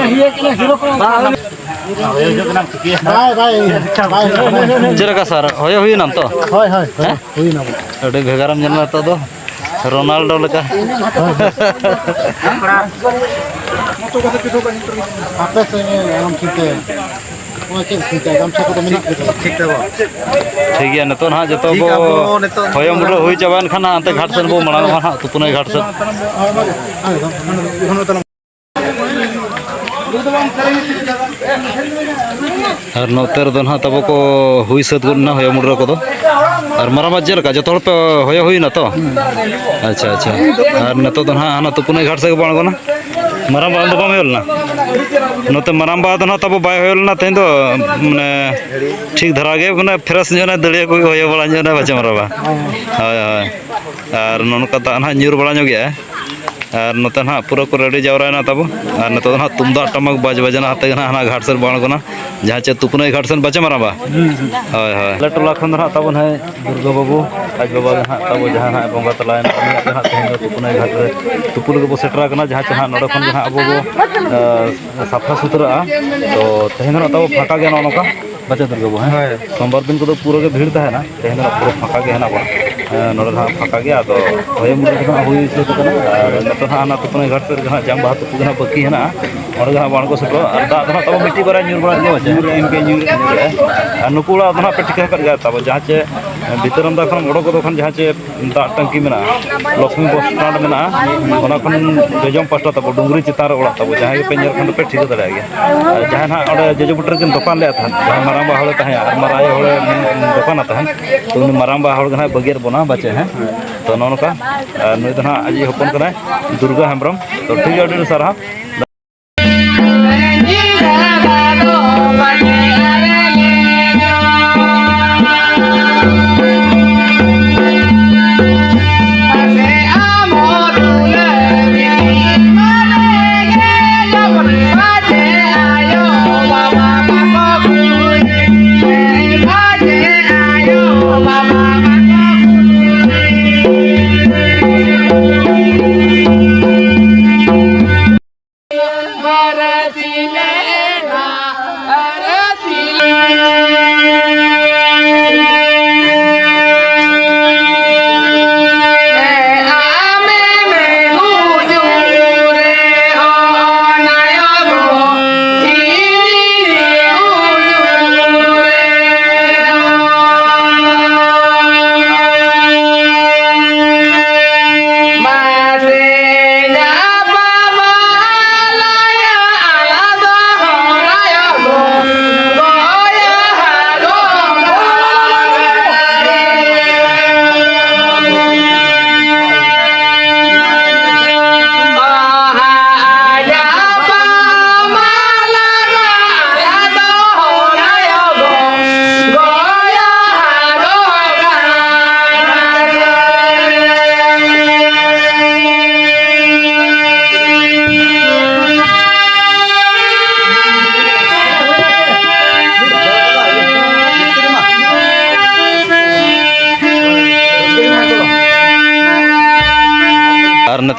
ᱜᱮᱭᱟ᱾ ᱵᱟᱭ, ᱵᱟᱭ, ᱵᱟᱭ᱾ ᱪᱮᱫ ᱞᱮᱠᱟ ᱥᱟᱨ, ᱦᱚᱭᱚ ᱦᱩᱭᱮᱱᱟᱢ ᱛᱚ? ᱦᱳᱭ, ᱦᱳᱭ, ᱦᱳᱭ, ᱦᱮᱸ? ᱦᱩᱭᱱᱟ ᱵᱚᱱ᱾ ᱟᱹᱰᱤ ᱵᱷᱮᱜᱟᱨᱮᱢ ᱧᱮᱞ ᱮᱱᱟ ᱱᱤᱛᱚᱜ ᱫᱚ, ᱨᱳᱱᱟᱞᱰᱳ ᱞᱮᱠᱟ᱾ ᱦᱳᱭ, ᱦᱳᱭ᱾ ᱟᱯᱮ ᱥᱮᱫ ᱜᱮ ᱮᱢ ᱴᱷᱤᱠᱟᱹᱭᱟ᱾ ᱴᱷᱤᱠ ᱜᱮᱭᱟ, ᱱᱤᱛᱚᱜ ᱱᱟᱦᱟᱜ ᱡᱚᱛᱚ ᱵᱚ ᱦᱚᱭᱚ ᱢᱩᱰᱨᱟᱹ ᱦᱩᱭ ᱪᱟᱵᱟᱭᱮᱱ ᱠᱷᱟᱱ ᱦᱟᱱᱛᱮ ᱜᱷᱟᱴ ᱥᱮᱫ ᱵᱚ ᱢᱟᱲᱟᱝᱚᱜᱼᱟ ᱱᱟᱦᱟᱜ, ᱛᱩᱯᱩᱱᱟᱹᱭ ᱜᱷᱟᱴ ᱥᱮᱫ᱾ ᱟᱨ ᱱᱚᱛᱮ ᱨᱮᱫᱚ ᱱᱟᱦᱟᱜ ᱛᱟᱵᱚ ᱠᱚ ᱦᱩᱭ ᱥᱟᱹᱛ ᱜᱚᱫ ᱮᱱᱟ ᱦᱚᱭᱚ ᱢᱩᱰᱨᱟᱹ ᱠᱚᱫᱚ᱾ ᱟᱨ ᱢᱟᱨᱟᱝᱵᱟ ᱪᱮᱫ ᱞᱮᱠᱟ, ᱡᱚᱛᱚ ᱦᱚᱲ ᱯᱮ ᱦᱚᱭᱚ ᱦᱩᱭᱱᱟ ᱛᱚ? ᱟᱪᱪᱷᱟ, ᱟᱪᱪᱷᱟ᱾ ᱟᱨ ᱱᱤᱛᱚᱜ ᱫᱚ ᱱᱟᱦᱟᱜ ᱦᱟᱱᱟ ᱛᱩᱯᱩᱱᱟᱹᱭ ᱜᱷᱟᱴ ᱥᱮᱫ ᱜᱮᱵᱚ ᱟᱬᱜᱚᱱᱟ᱾ ᱢᱟᱨᱟᱝᱵᱟ ᱫᱚ ᱵᱟᱢ ᱦᱮᱡ ᱞᱮᱱᱟ? ᱱᱚᱛᱮ ᱢᱟᱨᱟᱝᱵᱟ ᱫᱚ ᱱᱟᱦᱟᱜ ᱛᱟᱵᱚ ᱵᱟᱭ ᱦᱮᱡ ᱞᱮᱱᱟ ᱛᱮᱦᱮᱧ ᱫᱚ, ᱢᱟᱱᱮ ᱴᱷᱤᱠ ᱫᱷᱟᱨᱟ ᱜᱮ, ᱢᱟᱱᱮ ᱯᱷᱨᱮᱥ ᱧᱚᱜ ᱮᱱᱟ, ᱫᱟᱹᱲᱤᱭᱟᱹ ᱠᱚ ᱦᱚᱭᱚ ᱵᱟᱲᱟ ᱧᱚᱜ ᱮᱱᱟ ᱵᱟᱪᱮ ᱢᱟᱨᱟᱝᱵᱟ᱾ ᱦᱳᱭ, ᱦᱳᱭ᱾ ᱟᱨ ᱱᱚᱜᱼᱚ ᱱᱚᱝᱠᱟ ᱫᱟᱜ ᱱᱟᱦᱟᱜ ᱧᱩᱨ ᱵᱟᱲᱟ ᱧᱚᱜ ᱜᱮᱭᱟ᱾ ᱟᱨ ᱱᱚᱛᱮ ᱱᱟᱦᱟᱜ ᱯᱩᱨᱟᱹ ᱠᱚ ᱨᱮᱰᱤ ᱡᱟᱣᱨᱟᱭᱮᱱᱟ ᱛᱟᱵᱚ᱾ ᱟᱨ ᱱᱤᱛᱚᱜ ᱫᱚ ᱱᱟᱦᱟᱜ ᱛᱩᱢᱫᱟᱜ ᱴᱟᱢᱟᱠ ᱵᱟᱡᱽ ᱵᱟᱡᱽᱱᱟ ᱟᱛᱮ ᱜᱮ ᱱᱟᱦᱟᱜ ᱦᱟᱱᱟ ᱜᱷᱟᱴ ᱥᱮᱫ ᱵᱚ ᱟᱬᱜᱚᱱᱟ, ᱡᱟᱦᱟᱸ ᱪᱮ ᱛᱩᱯᱩᱱᱟᱹᱭ ᱜᱷᱟᱴ ᱥᱮᱫ ᱵᱟᱪᱮ ᱢᱟᱨᱟᱝᱵᱟ᱾ ᱦᱳᱭ, ᱦᱳᱭ᱾ ᱟᱞᱮ ᱴᱚᱞᱟ ᱠᱷᱚᱱ ᱫᱚ ᱱᱟᱦᱟᱜ ᱛᱟᱵᱚ ᱱᱟᱦᱟᱜ ᱫᱩᱨᱜᱟᱹ ᱵᱟᱹᱵᱩ, ᱟᱡ ᱵᱟᱵᱟ ᱜᱮ ᱱᱟᱦᱟᱜ ᱛᱟᱵᱚ ᱡᱟᱦᱟᱸ ᱱᱟᱦᱟᱜ ᱵᱚᱸᱜᱟ ᱛᱟᱞᱟᱭᱮᱱᱟ, ᱩᱱᱤᱭᱟᱜ ᱜᱮ ᱱᱟᱦᱟᱜ ᱛᱮᱦᱮᱧ ᱫᱚ ᱛᱩᱯᱩᱱᱟᱹᱭ ᱜᱷᱟᱴ ᱨᱮ ᱛᱩᱯᱩ ᱞᱟᱹᱜᱤᱫ ᱵᱚ ᱥᱮᱴᱮᱨ ᱟᱠᱟᱱᱟ, ᱡᱟᱦᱟᱸ ᱪᱮ ᱱᱟᱦᱟᱜ ᱱᱚᱰᱮ ᱠᱷᱚᱱ ᱜᱮ ᱱᱟᱦᱟᱜ ᱟᱵᱚ ᱵᱚ, ᱮ, ᱥᱟᱯᱷᱟ ᱥᱩᱛᱨᱟᱹᱜᱼᱟ᱾ ᱛᱚ ᱛᱮᱦᱮᱧ ᱫᱚ ᱱᱟᱦᱟᱜ ᱛᱟᱵᱚ ᱯᱷᱟᱸᱠᱟ ᱜᱮᱭᱟ ᱱᱚᱜᱼᱚ ᱱᱚᱝᱠᱟ᱾ ᱵᱟᱪᱮ ᱫᱩᱨᱜᱟᱹ ᱵᱟᱹᱵᱩ, ᱦᱮᱸ? ᱦᱳᱭ᱾ ᱥᱳᱢᱵᱟᱨ ᱫᱤᱱ ᱠᱚᱫᱚ ᱯᱩᱨᱟᱹ ᱜᱮ ᱵᱷᱤᱲ ᱛᱟᱦᱮᱱᱟ, ᱛᱮᱦᱮᱧ ᱫᱚ ᱱᱟᱦᱟᱜ ᱯᱩᱨᱟᱹ ᱯᱷᱟᱸᱠᱟ ᱜᱮ ᱦᱮᱱᱟᱜ ᱵᱚᱱᱟ᱾ ᱦᱮᱸ, ᱱᱚᱰᱮ ᱫᱚ ᱱᱟᱦᱟᱜ ᱯᱷᱟᱸᱠᱟ ᱜᱮᱭᱟ, ᱟᱫᱚ ᱦᱚᱭᱚ ᱢᱩᱰᱨᱟᱹ ᱫᱚ ᱱᱟᱦᱟᱜ ᱦᱩᱭ ᱥᱟᱹᱛ ᱟᱠᱟᱱᱟ᱾ ᱟᱨ ᱱᱤᱛᱚᱜ ᱱᱟᱦᱟᱜ ᱚᱱᱟ ᱛᱩᱯᱩᱱᱟᱹᱭ ᱜᱷᱟᱴ ᱥᱮᱫ ᱨᱮᱜᱮ ᱱᱟᱦᱟᱜ ᱡᱟᱝ ᱵᱟᱦᱟ ᱛᱩᱯᱩ ᱜᱮ ᱱᱟᱦᱟᱜ ᱵᱟᱹᱠᱤ ᱦᱮᱱᱟᱜᱼᱟ, ᱚᱸᱰᱮ ᱜᱮ ᱱᱟᱦᱟᱜ ᱵᱚᱱ ᱟᱬᱜᱚ ᱥᱮᱴᱮᱨᱚᱜᱼᱟ᱾ ᱟᱨ ᱫᱟᱜ ᱫᱚ ᱱᱟᱦᱟᱜ ᱛᱟᱵᱚ ᱢᱤᱫᱴᱤᱡ ᱵᱟᱨᱭᱟ ᱧᱩᱨ ᱵᱟᱲᱟ ᱧᱚᱜ ᱟᱪᱪᱷᱟ᱾ ᱧᱩᱨ ᱮᱱ ᱜᱮ, ᱧᱩᱨ ᱮᱱ ᱜᱮ᱾ ᱟᱨ ᱱᱩᱠᱩ ᱚᱲᱟᱜ ᱫᱚ ᱱᱟᱦᱟᱜ ᱯᱮ ᱴᱷᱤᱠᱟᱹ ᱟᱠᱟᱫ ᱜᱮᱭᱟ ᱛᱟᱵᱚ, ᱡᱟᱦᱟᱸ ᱪᱮ ᱵᱷᱤᱛᱟᱹᱨ ᱟᱢᱫᱟ ᱠᱷᱚᱱ ᱚᱰᱚᱠ ᱜᱚᱫᱚᱜ ᱠᱷᱟᱱ ᱡᱟᱦᱟᱸ ᱪᱮ ᱫᱟᱜ ᱴᱟᱝᱠᱤ ᱢᱮᱱᱟᱜᱼᱟ, ᱞᱚᱠᱥᱢᱤ ᱵᱚᱥ ᱥᱴᱮᱱᱰ ᱢᱮᱱᱟᱜᱼᱟ, ᱚᱱᱟ ᱠᱷᱚᱱ ᱡᱚᱡᱚᱢ ᱯᱟᱥᱴᱟ ᱛᱟᱵᱚ ᱰᱩᱝᱨᱤ ᱪᱮᱛᱟᱱ ᱨᱮ ᱚᱲᱟᱜ ᱛᱟᱵᱚ, ᱡᱟᱦᱟᱸᱭ ᱜᱮᱯᱮ ᱧᱮᱞ ᱠᱷᱟᱱ ᱫᱚᱯᱮ ᱴᱷᱤᱠᱟᱹ ᱫᱟᱲᱮᱭᱟᱜ ᱜᱮᱭᱟ᱾ ᱟᱨ ᱡᱟᱦᱟᱸᱭ ᱱᱟᱦᱟᱜ ᱚᱸᱰᱮ ᱡᱚᱡᱚ ᱵᱩᱴᱟᱹ ᱨᱮᱠᱤᱱ ᱫᱚᱠᱟᱱ ᱞᱮᱫᱼᱟ ᱛᱟᱦᱮᱸᱫ, ᱡᱟᱦᱟᱸᱭ ᱢᱟᱨᱟᱝ ᱵᱟ ᱦᱚᱲᱮ ᱛᱟᱦᱮᱸᱫ ᱟᱨ ᱢᱟᱨᱟᱝ ᱟᱭᱳ ᱦᱚᱲᱮ ᱫᱚᱠᱟᱱᱟ ᱛᱟᱦᱮᱸᱫ, ᱛᱚ ᱩᱱᱤ ᱢᱟᱨᱟᱝ ᱵᱟ ᱦᱚᱲ ᱜᱮ ᱱᱟᱦᱟᱜ ᱵᱟᱹᱜᱤᱭᱟᱫ ᱵᱚᱱᱟ ᱵᱟᱪᱮ, ᱦᱮᱸ᱾ ᱛᱚ ᱱᱚᱜᱼᱚ ᱱᱚᱝᱠᱟ, ᱟᱨ ᱱᱩᱭ ᱫᱚ ᱱᱟᱦᱟᱜ ᱟᱡᱤᱡ ᱦᱚᱯᱚᱱ ᱠᱟᱱᱟᱭ ᱫᱩᱨᱜᱟ ᱦᱮᱢᱵᱨᱚᱢ᱾ ᱛᱚ ᱴᱷᱤᱠ ᱜᱮᱭᱟ, ᱟᱹᱰᱤ ᱟᱹᱰᱤ ᱥᱟᱨᱦᱟᱣ᱾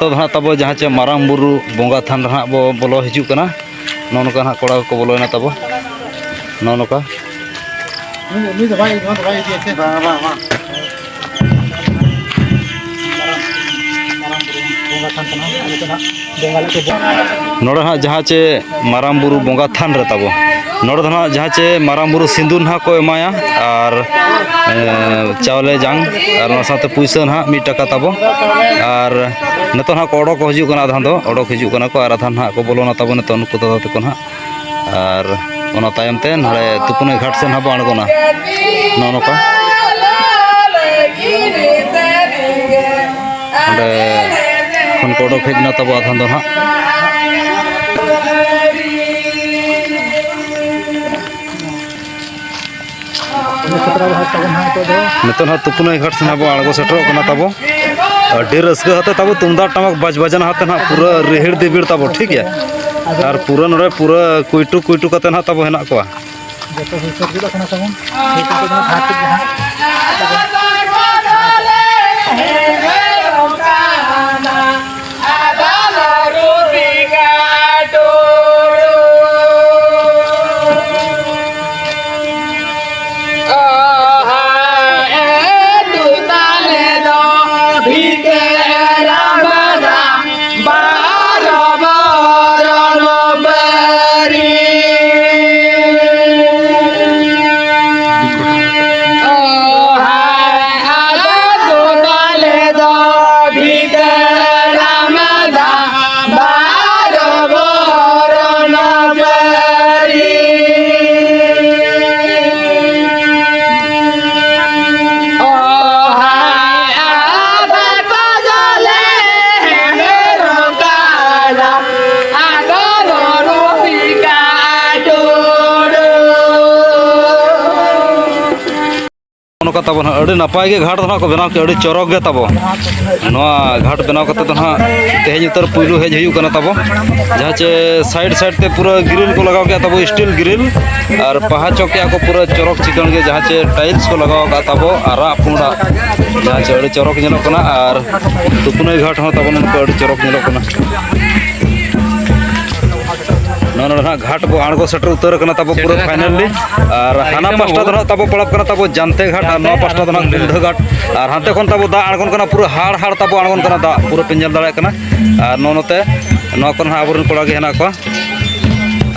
ᱱᱤᱛᱚᱜ ᱫᱚ ᱦᱟᱸᱜ ᱛᱟᱵᱚ ᱡᱟᱦᱟᱸ ᱪᱮ ᱢᱟᱨᱟᱝ ᱵᱩᱨᱩ ᱵᱚᱸᱜᱟ ᱛᱷᱟᱱ ᱨᱮ ᱦᱟᱸᱜ ᱵᱚ ᱵᱚᱞᱚ ᱦᱤᱡᱩᱜ ᱠᱟᱱᱟ᱾ ᱱᱚᱜᱼᱚ ᱱᱚᱝᱠᱟ ᱦᱟᱸᱜ ᱠᱚᱲᱟ ᱠᱚᱠᱚ ᱵᱚᱞᱚᱭᱮᱱᱟ ᱛᱟᱵᱚ᱾ ᱱᱚᱜᱼᱚ ᱱᱚᱝᱠᱟ᱾ ᱩᱱᱤ, ᱩᱱᱤ ᱫᱚ ᱵᱟᱭ, ᱱᱚᱣᱟ ᱫᱚ ᱵᱟᱭ ᱤᱫᱤᱭᱟ ᱥᱮ? ᱵᱟᱝ, ᱵᱟᱝ, ᱵᱟᱝ᱾ ᱢᱟᱨᱟᱝ, ᱢᱟᱨᱟᱝ ᱵᱩᱨᱩ ᱵᱚᱸᱜᱟ ᱛᱷᱟᱱ ᱠᱟᱱᱟ᱾ ᱟᱞᱮ ᱫᱚ ᱱᱟᱦᱟᱜ ᱵᱚᱸᱜᱟ ᱞᱮ ᱠᱚ ᱵᱚᱸᱜᱟ᱾ ᱱᱚᱰᱮ ᱦᱟᱸᱜ ᱡᱟᱦᱟᱸ ᱪᱮ ᱢᱟᱨᱟᱝ ᱵᱩᱨᱩ ᱵᱚᱸᱜᱟ ᱛᱷᱟᱱ ᱨᱮ ᱛᱟᱵᱚ, ᱱᱚᱰᱮ ᱫᱚ ᱦᱟᱸᱜ ᱡᱟᱦᱟᱸ ᱪᱮ ᱢᱟᱨᱟᱝ ᱵᱩᱨᱩ ᱥᱤᱸᱫᱩᱨ ᱱᱟᱦᱟᱜ ᱠᱚ ᱮᱢᱟᱭᱟ, ᱟᱨ, ᱮ, ᱪᱟᱣᱞᱮ ᱡᱟᱝ, ᱟᱨ ᱚᱱᱟ ᱥᱟᱶᱛᱮ ᱯᱩᱭᱥᱟᱹ ᱱᱟᱦᱟᱜ ᱢᱤᱫ ᱴᱟᱠᱟ ᱛᱟᱵᱚ᱾ ᱟᱨ ᱱᱤᱛᱚᱜ ᱱᱟᱦᱟᱜ ᱠᱚ ᱚᱰᱚᱠ ᱠᱚ ᱦᱤᱡᱩᱜ ᱠᱟᱱᱟ, ᱟᱫᱷᱟᱱ ᱫᱚ ᱚᱰᱚᱠ ᱦᱤᱡᱩᱜ ᱠᱟᱱᱟ ᱠᱚ, ᱟᱨ ᱟᱫᱷᱟᱱ ᱱᱟᱦᱟᱜ ᱠᱚ ᱵᱚᱞᱚᱱᱟ ᱛᱟᱵᱚ ᱱᱤᱛᱚᱜ ᱱᱩᱠᱩ ᱫᱟᱫᱟ ᱛᱟᱠᱚ ᱱᱟᱦᱟᱜ᱾ ᱟᱨ ᱚᱱᱟ ᱛᱟᱭᱚᱢ ᱛᱮ ᱱᱚᱰᱮ ᱛᱩᱯᱩᱱᱟᱹᱭ ᱜᱷᱟᱴ ᱥᱮᱫ ᱦᱟᱸᱜ ᱵᱚ ᱟᱬᱜᱚᱱᱟ᱾ ᱱᱚᱜᱼᱚ ᱱᱚᱝᱠᱟ᱾ ᱚᱸᱰᱮ ᱠᱷᱚᱱ ᱠᱚ ᱚᱰᱚᱠ ᱦᱮᱡ ᱮᱱᱟ ᱛᱟᱵᱚ ᱟᱫᱷᱟᱱ ᱫᱚ ᱦᱟᱸᱜ᱾ ᱱᱤᱛᱚᱜ ᱱᱟᱦᱟᱜ ᱛᱩᱯᱩᱱᱟᱹᱭ ᱜᱷᱟᱴ ᱥᱮᱱ ᱦᱟᱸᱜ ᱵᱚ ᱟᱬᱜᱚ ᱥᱮᱴᱮᱨᱚᱜ ᱠᱟᱱᱟ ᱛᱟᱵᱚ᱾ ᱟᱹᱰᱤ ᱨᱟᱹᱥᱠᱟᱹ ᱟᱛᱮ ᱛᱟᱵᱚ ᱛᱩᱢᱫᱟᱜ ᱴᱟᱢᱟᱠ ᱵᱟᱡᱽ ᱵᱟᱡᱽᱱᱟ ᱟᱛᱮ ᱱᱟᱦᱟᱜ ᱯᱩᱨᱟᱹ ᱨᱤᱦᱤᱲ ᱫᱤᱵᱤᱲ ᱛᱟᱵᱚ, ᱴᱷᱤᱠ ᱜᱮᱭᱟ? ᱟᱨ ᱯᱩᱨᱟᱹ ᱱᱚᱰᱮ ᱯᱩᱨᱟᱹ ᱠᱩᱭᱴᱩ ᱠᱩᱭᱴᱩ ᱠᱟᱛᱮ ᱱᱟᱦᱟᱜ ᱛᱟᱵᱚ ᱦᱮᱱᱟᱜ ᱠᱚᱣᱟ᱾ ᱡᱚᱛᱚ ᱦᱩᱭ ᱥᱟᱹᱛ ᱜᱚᱫᱚᱜ ᱠᱟᱱᱟ ᱛᱟᱵᱚᱱ᱾ ᱦᱩᱭ ᱥᱟᱹᱛ ᱜᱚᱫᱚᱜ ᱠᱟᱱᱟ, ᱦᱟᱛ ᱛᱮᱫ ᱜᱮ ᱦᱟᱸᱜ᱾ ᱟᱵᱚ ᱱᱟᱦᱟᱜ ᱟᱹᱰᱤ ᱱᱟᱯᱟᱭ ᱜᱮ ᱜᱷᱟᱴ ᱫᱚ ᱱᱟᱦᱟᱜ ᱠᱚ ᱵᱮᱱᱟᱣ ᱠᱮᱫᱟ, ᱟᱹᱰᱤ ᱪᱚᱨᱚᱠ ᱜᱮ ᱛᱟᱵᱚ᱾ ᱱᱚᱣᱟ ᱜᱷᱟᱴ ᱵᱮᱱᱟᱣ ᱠᱟᱛᱮ ᱫᱚ ᱱᱟᱦᱟᱜ ᱛᱮᱦᱮᱧ ᱩᱛᱟᱹᱨ ᱯᱩᱭᱞᱩ ᱦᱮᱡ ᱦᱩᱭᱩᱜ ᱠᱟᱱᱟ ᱛᱟᱵᱚ, ᱡᱟᱦᱟᱸ ᱪᱮ ᱥᱟᱭᱤᱰ ᱥᱟᱭᱤᱰ ᱛᱮ ᱯᱩᱨᱟᱹ ᱜᱨᱤᱞ ᱠᱚ ᱞᱟᱜᱟᱣ ᱠᱮᱫᱟ ᱛᱟᱵᱚ, ᱥᱴᱤᱞ ᱜᱨᱤᱞ, ᱟᱨ ᱯᱟᱦᱟ ᱪᱚᱠ ᱠᱮᱫᱟ ᱠᱚ ᱯᱩᱨᱟᱹ ᱪᱚᱨᱚᱠ ᱪᱤᱠᱟᱹᱬ ᱜᱮ, ᱡᱟᱦᱟᱸ ᱪᱮ ᱴᱟᱭᱤᱞᱥ ᱠᱚ ᱞᱟᱜᱟᱣ ᱠᱟᱫᱟ ᱛᱟᱵᱚ ᱟᱨᱟᱜ ᱯᱩᱸᱰᱟᱜ, ᱡᱟᱦᱟᱸ ᱪᱮ ᱟᱹᱰᱤ ᱪᱚᱨᱚᱠ ᱧᱮᱞᱚᱜ ᱠᱟᱱᱟ᱾ ᱟᱨ ᱛᱩᱯᱩᱱᱟᱹᱭ ᱜᱷᱟᱴ ᱦᱚᱸ ᱛᱟᱵᱚ ᱱᱚᱝᱠᱟ ᱟᱹᱰᱤ ᱪᱚᱨᱚᱠ ᱧᱮᱞᱚᱜ ᱠᱟᱱᱟ᱾ ᱱᱚᱜᱼᱚ ᱱᱚᱰᱮ ᱱᱟᱦᱟᱜ ᱜᱷᱟᱴ ᱵᱚ ᱟᱬᱜᱚ ᱥᱮᱴᱮᱨ ᱩᱛᱟᱹᱨ ᱟᱠᱟᱱᱟ ᱛᱟᱵᱚ ᱯᱩᱨᱟᱹ ᱥᱮᱴᱮᱨ ᱟᱠᱟᱱᱟ ᱯᱷᱟᱭᱱᱟᱞᱤ᱾ ᱵᱚ᱾ ᱟᱨ ᱦᱟᱱᱟ ᱮᱠᱫᱚᱢ ᱯᱟᱥᱴᱟ ᱵᱚ᱾ ᱫᱚ ᱱᱟᱦᱟᱜ ᱛᱟᱵᱚ ᱯᱟᱲᱟᱜ ᱠᱟᱱᱟ ᱛᱟᱵᱚ ᱡᱟᱱᱛᱮ ᱜᱷᱟᱴ, ᱟᱨ ᱱᱚᱣᱟ ᱯᱟᱥᱴᱟ ᱫᱚ ᱱᱟᱦᱟᱜ ᱠᱩᱞᱫᱷᱟᱹ ᱜᱷᱟᱴ᱾ ᱟᱨ ᱦᱟᱱᱛᱮ ᱠᱷᱚᱱ ᱛᱟᱵᱚ ᱫᱟᱜ ᱟᱬᱜᱚᱱ ᱠᱟᱱᱟ, ᱯᱩᱨᱟᱹ ᱦᱟᱲ ᱦᱟᱲ ᱛᱟᱵᱚ ᱟᱬᱜᱚᱱ ᱠᱟᱱᱟ ᱫᱟᱜ, ᱯᱩᱨᱟᱹ ᱯᱮ ᱧᱮᱞ ᱫᱟᱲᱮᱭᱟᱜ ᱠᱟᱱᱟ᱾ ᱟᱨ ᱱᱚᱜᱼᱚ ᱱᱚᱛᱮ, ᱱᱚᱣᱟ ᱠᱚᱨᱮ ᱱᱟᱦᱟᱜ ᱟᱵᱚᱨᱮᱱ ᱠᱚᱲᱟ ᱜᱮ ᱦᱮᱱᱟᱜ ᱠᱚᱣᱟ᱾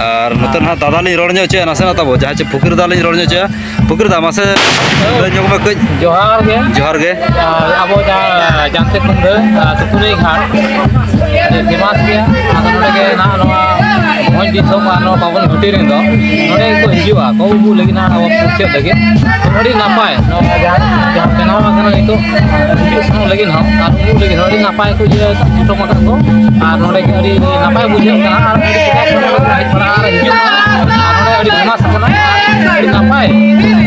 ᱟᱨ ᱱᱚᱛᱮ ᱱᱟᱦᱟᱜ ᱫᱟᱫᱟ ᱞᱤᱧ ᱨᱚᱲ ᱧᱚᱜ ᱦᱚᱪᱚᱭᱟ ᱱᱟᱥᱮᱱᱟᱜ ᱛᱟᱵᱚ, ᱡᱟᱦᱟᱸ ᱪᱮ ᱯᱷᱚᱠᱤᱨ ᱫᱟ ᱞᱤᱧ ᱨᱚᱲ ᱧᱚᱜ ᱦᱚᱪᱚᱭᱟ᱾ ᱯᱷᱚᱠᱤᱨ ᱫᱟ, ᱢᱟᱥᱮ ᱞᱟᱹᱭ ᱧᱚᱜ ᱢᱮ ᱠᱟᱹᱡ᱾ ᱡᱚᱦᱟᱨ ᱜᱮ᱾ ᱡᱚᱦᱟᱨ ᱜᱮ᱾ ᱟᱨ ᱟᱵᱚ ᱡᱟᱦᱟᱸ ᱡᱟᱱᱛᱮ ᱠᱩᱱᱰᱟᱹ, ᱟᱨ ᱥᱩᱛᱩᱱᱤ ᱜᱷᱟᱴ, ᱟᱹᱰᱤ ᱯᱷᱮᱢᱟᱥ ᱜᱮᱭᱟ᱾ ᱟᱫᱚ ᱱᱚᱰᱮ ᱜᱮ ᱱᱟᱦᱟᱜ ᱱᱚᱣᱟ ᱵᱷᱚᱸᱡᱽ ᱫᱤᱥᱚᱢ ᱟᱨ ᱱᱚᱣᱟ ᱵᱟᱵᱚᱱ ᱜᱷᱟᱹᱴᱤ ᱨᱮᱱ ᱫᱚ ᱱᱚᱰᱮ ᱜᱮᱠᱚ ᱦᱤᱡᱩᱜᱼᱟ, ᱠᱚ ᱩᱢᱩᱜ ᱞᱟᱹᱜᱤᱫ ᱱᱟᱦᱟᱜ ᱟᱵᱚ ᱯᱩᱨᱪᱷᱟᱹᱜ ᱞᱟᱹᱜᱤᱫ᱾ ᱟᱹᱰᱤ ᱱᱟᱯᱟᱭ ᱱᱚᱣᱟ ᱡᱟᱦᱟᱸ, ᱡᱟᱦᱟᱸ ᱵᱮᱱᱟᱣ ᱟᱠᱟᱱᱟ ᱱᱤᱛᱚᱜ, ᱦᱤᱡᱩᱜ ᱥᱮᱱᱚᱜ ᱞᱟᱹᱜᱤᱫ ᱦᱚᱸ ᱟᱨ ᱩᱢᱩᱜ ᱞᱟᱹᱜᱤᱫ ᱦᱚᱸ ᱟᱹᱰᱤ ᱱᱟᱯᱟᱭ ᱠᱚ ᱤᱭᱟᱹ ᱠᱟᱜᱼᱟ, ᱠᱩᱴᱟᱹᱢ ᱟᱠᱟᱫ ᱠᱚ᱾ ᱟᱨ ᱱᱚᱰᱮ ᱜᱮ ᱟᱹᱰᱤ ᱱᱟᱯᱟᱭ ᱵᱩᱡᱷᱟᱹᱜ ᱠᱟᱱᱟ᱾ ᱟᱨ ᱟᱹᱰᱤ ᱥᱮᱫᱟᱭ ᱠᱷᱚᱱ ᱠᱚ ᱦᱮᱡ ᱵᱟᱲᱟᱜᱼᱟ ᱟᱨ ᱦᱤᱡᱩᱜ ᱠᱟᱱᱟ᱾ ᱟᱨ ᱱᱚᱰᱮ ᱟᱹᱰᱤ ᱯᱷᱮᱢᱟᱥ ᱟᱠᱟᱱᱟ, ᱟᱹᱰᱤ ᱱᱟᱯᱟᱭ,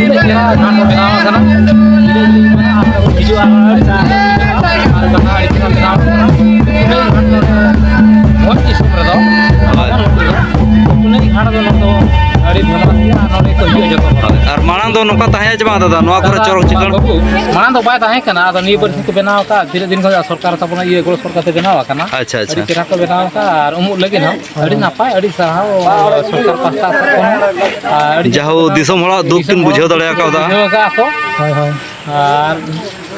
ᱩᱱᱟᱹᱜ ᱪᱮᱦᱨᱟ ᱜᱷᱟᱴ ᱠᱚ ᱵᱮᱱᱟᱣ ᱟᱠᱟᱱᱟ᱾ ᱟᱨ ᱦᱤᱡᱩᱜᱼᱟ, ᱟᱨ ᱟᱹᱰᱤ ᱪᱮᱦᱨᱟ ᱵᱮᱱᱟᱣ ᱟᱠᱟᱱᱟ᱾ ᱩᱱᱟᱹᱜ ᱜᱷᱟᱴ ᱱᱚᱰᱮ ᱵᱷᱚᱸᱡᱽ ᱫᱤᱥᱚᱢ ᱨᱮᱫᱚ, ᱦᱳᱭ᱾ ᱩᱱᱟᱹᱜ ᱜᱷᱟᱴ ᱫᱚ ᱱᱚᱰᱮ ᱫᱚ ᱟᱹᱰᱤ ᱯᱷᱮᱢᱟᱥ ᱜᱮᱭᱟ᱾ ᱟᱨ ᱱᱚᱰᱮ ᱠᱚ ᱦᱤᱡᱩᱜᱼᱟ ᱡᱚᱛᱚ ᱦᱚᱲ᱾ ᱦᱳᱭ᱾ ᱟᱨ ᱢᱟᱲᱟᱝ ᱫᱚ ᱱᱚᱝᱠᱟ ᱛᱟᱦᱮᱸ ᱪᱮ ᱵᱟᱝ ᱫᱟᱫᱟ? ᱱᱚᱣᱟ ᱠᱚᱨᱮ ᱫᱟᱫᱟ, ᱪᱚᱨᱚᱠ ᱪᱤᱠᱟᱹᱬ? ᱵᱟᱹᱵᱩ, ᱢᱟᱲᱟᱝ ᱫᱚ ᱵᱟᱭ ᱛᱟᱦᱮᱸ ᱠᱟᱱᱟ, ᱟᱫᱚ ᱱᱤᱭᱟᱹ ᱵᱟᱨᱥᱤᱧ ᱠᱚ ᱵᱮᱱᱟᱣ ᱟᱠᱟᱫ, ᱛᱤᱱᱟᱹᱜ ᱫᱤᱱ ᱠᱷᱚᱱ ᱥᱚᱨᱠᱟᱨ ᱛᱟᱵᱚᱱᱟ ᱤᱭᱟᱹ ᱜᱚᱲᱚ ᱥᱚᱨᱠᱟᱨ ᱛᱮ ᱵᱮᱱᱟᱣ ᱟᱠᱟᱱᱟ᱾ ᱟᱪᱪᱷᱟ, ᱟᱪᱪᱷᱟ᱾ ᱟᱹᱰᱤ ᱪᱮᱦᱨᱟ ᱠᱚ ᱵᱮᱱᱟᱣ ᱟᱠᱟᱫ ᱟᱨ ᱩᱢᱩᱜ ᱞᱟᱹᱜᱤᱫ ᱦᱚᱸ ᱟᱹᱰᱤ ᱱᱟᱯᱟᱭ, ᱟᱹᱰᱤ ᱥᱟᱨᱦᱟᱣ ᱥᱚᱨᱠᱟᱨ ᱯᱟᱦᱴᱟ ᱥᱮᱫ ᱠᱷᱚᱱ ᱦᱚᱸ᱾ ᱟᱨ ᱟᱹᱰᱤ ᱡᱟᱦᱳ, ᱫᱤᱥᱚᱢ ᱦᱚᱲᱟᱜ ᱫᱩᱠ ᱠᱤᱱ ᱫᱤᱥᱚᱢ ᱦᱚᱲ ᱵᱩᱡᱷᱟᱹᱣ ᱫᱟᱲᱮ ᱟᱠᱟᱣᱫᱟ᱾ ᱵᱩᱡᱷᱟᱹᱣ ᱟᱠᱟᱫᱼᱟ ᱠᱚ᱾ ᱦᱳᱭ, ᱦᱳᱭ᱾ ᱟᱨ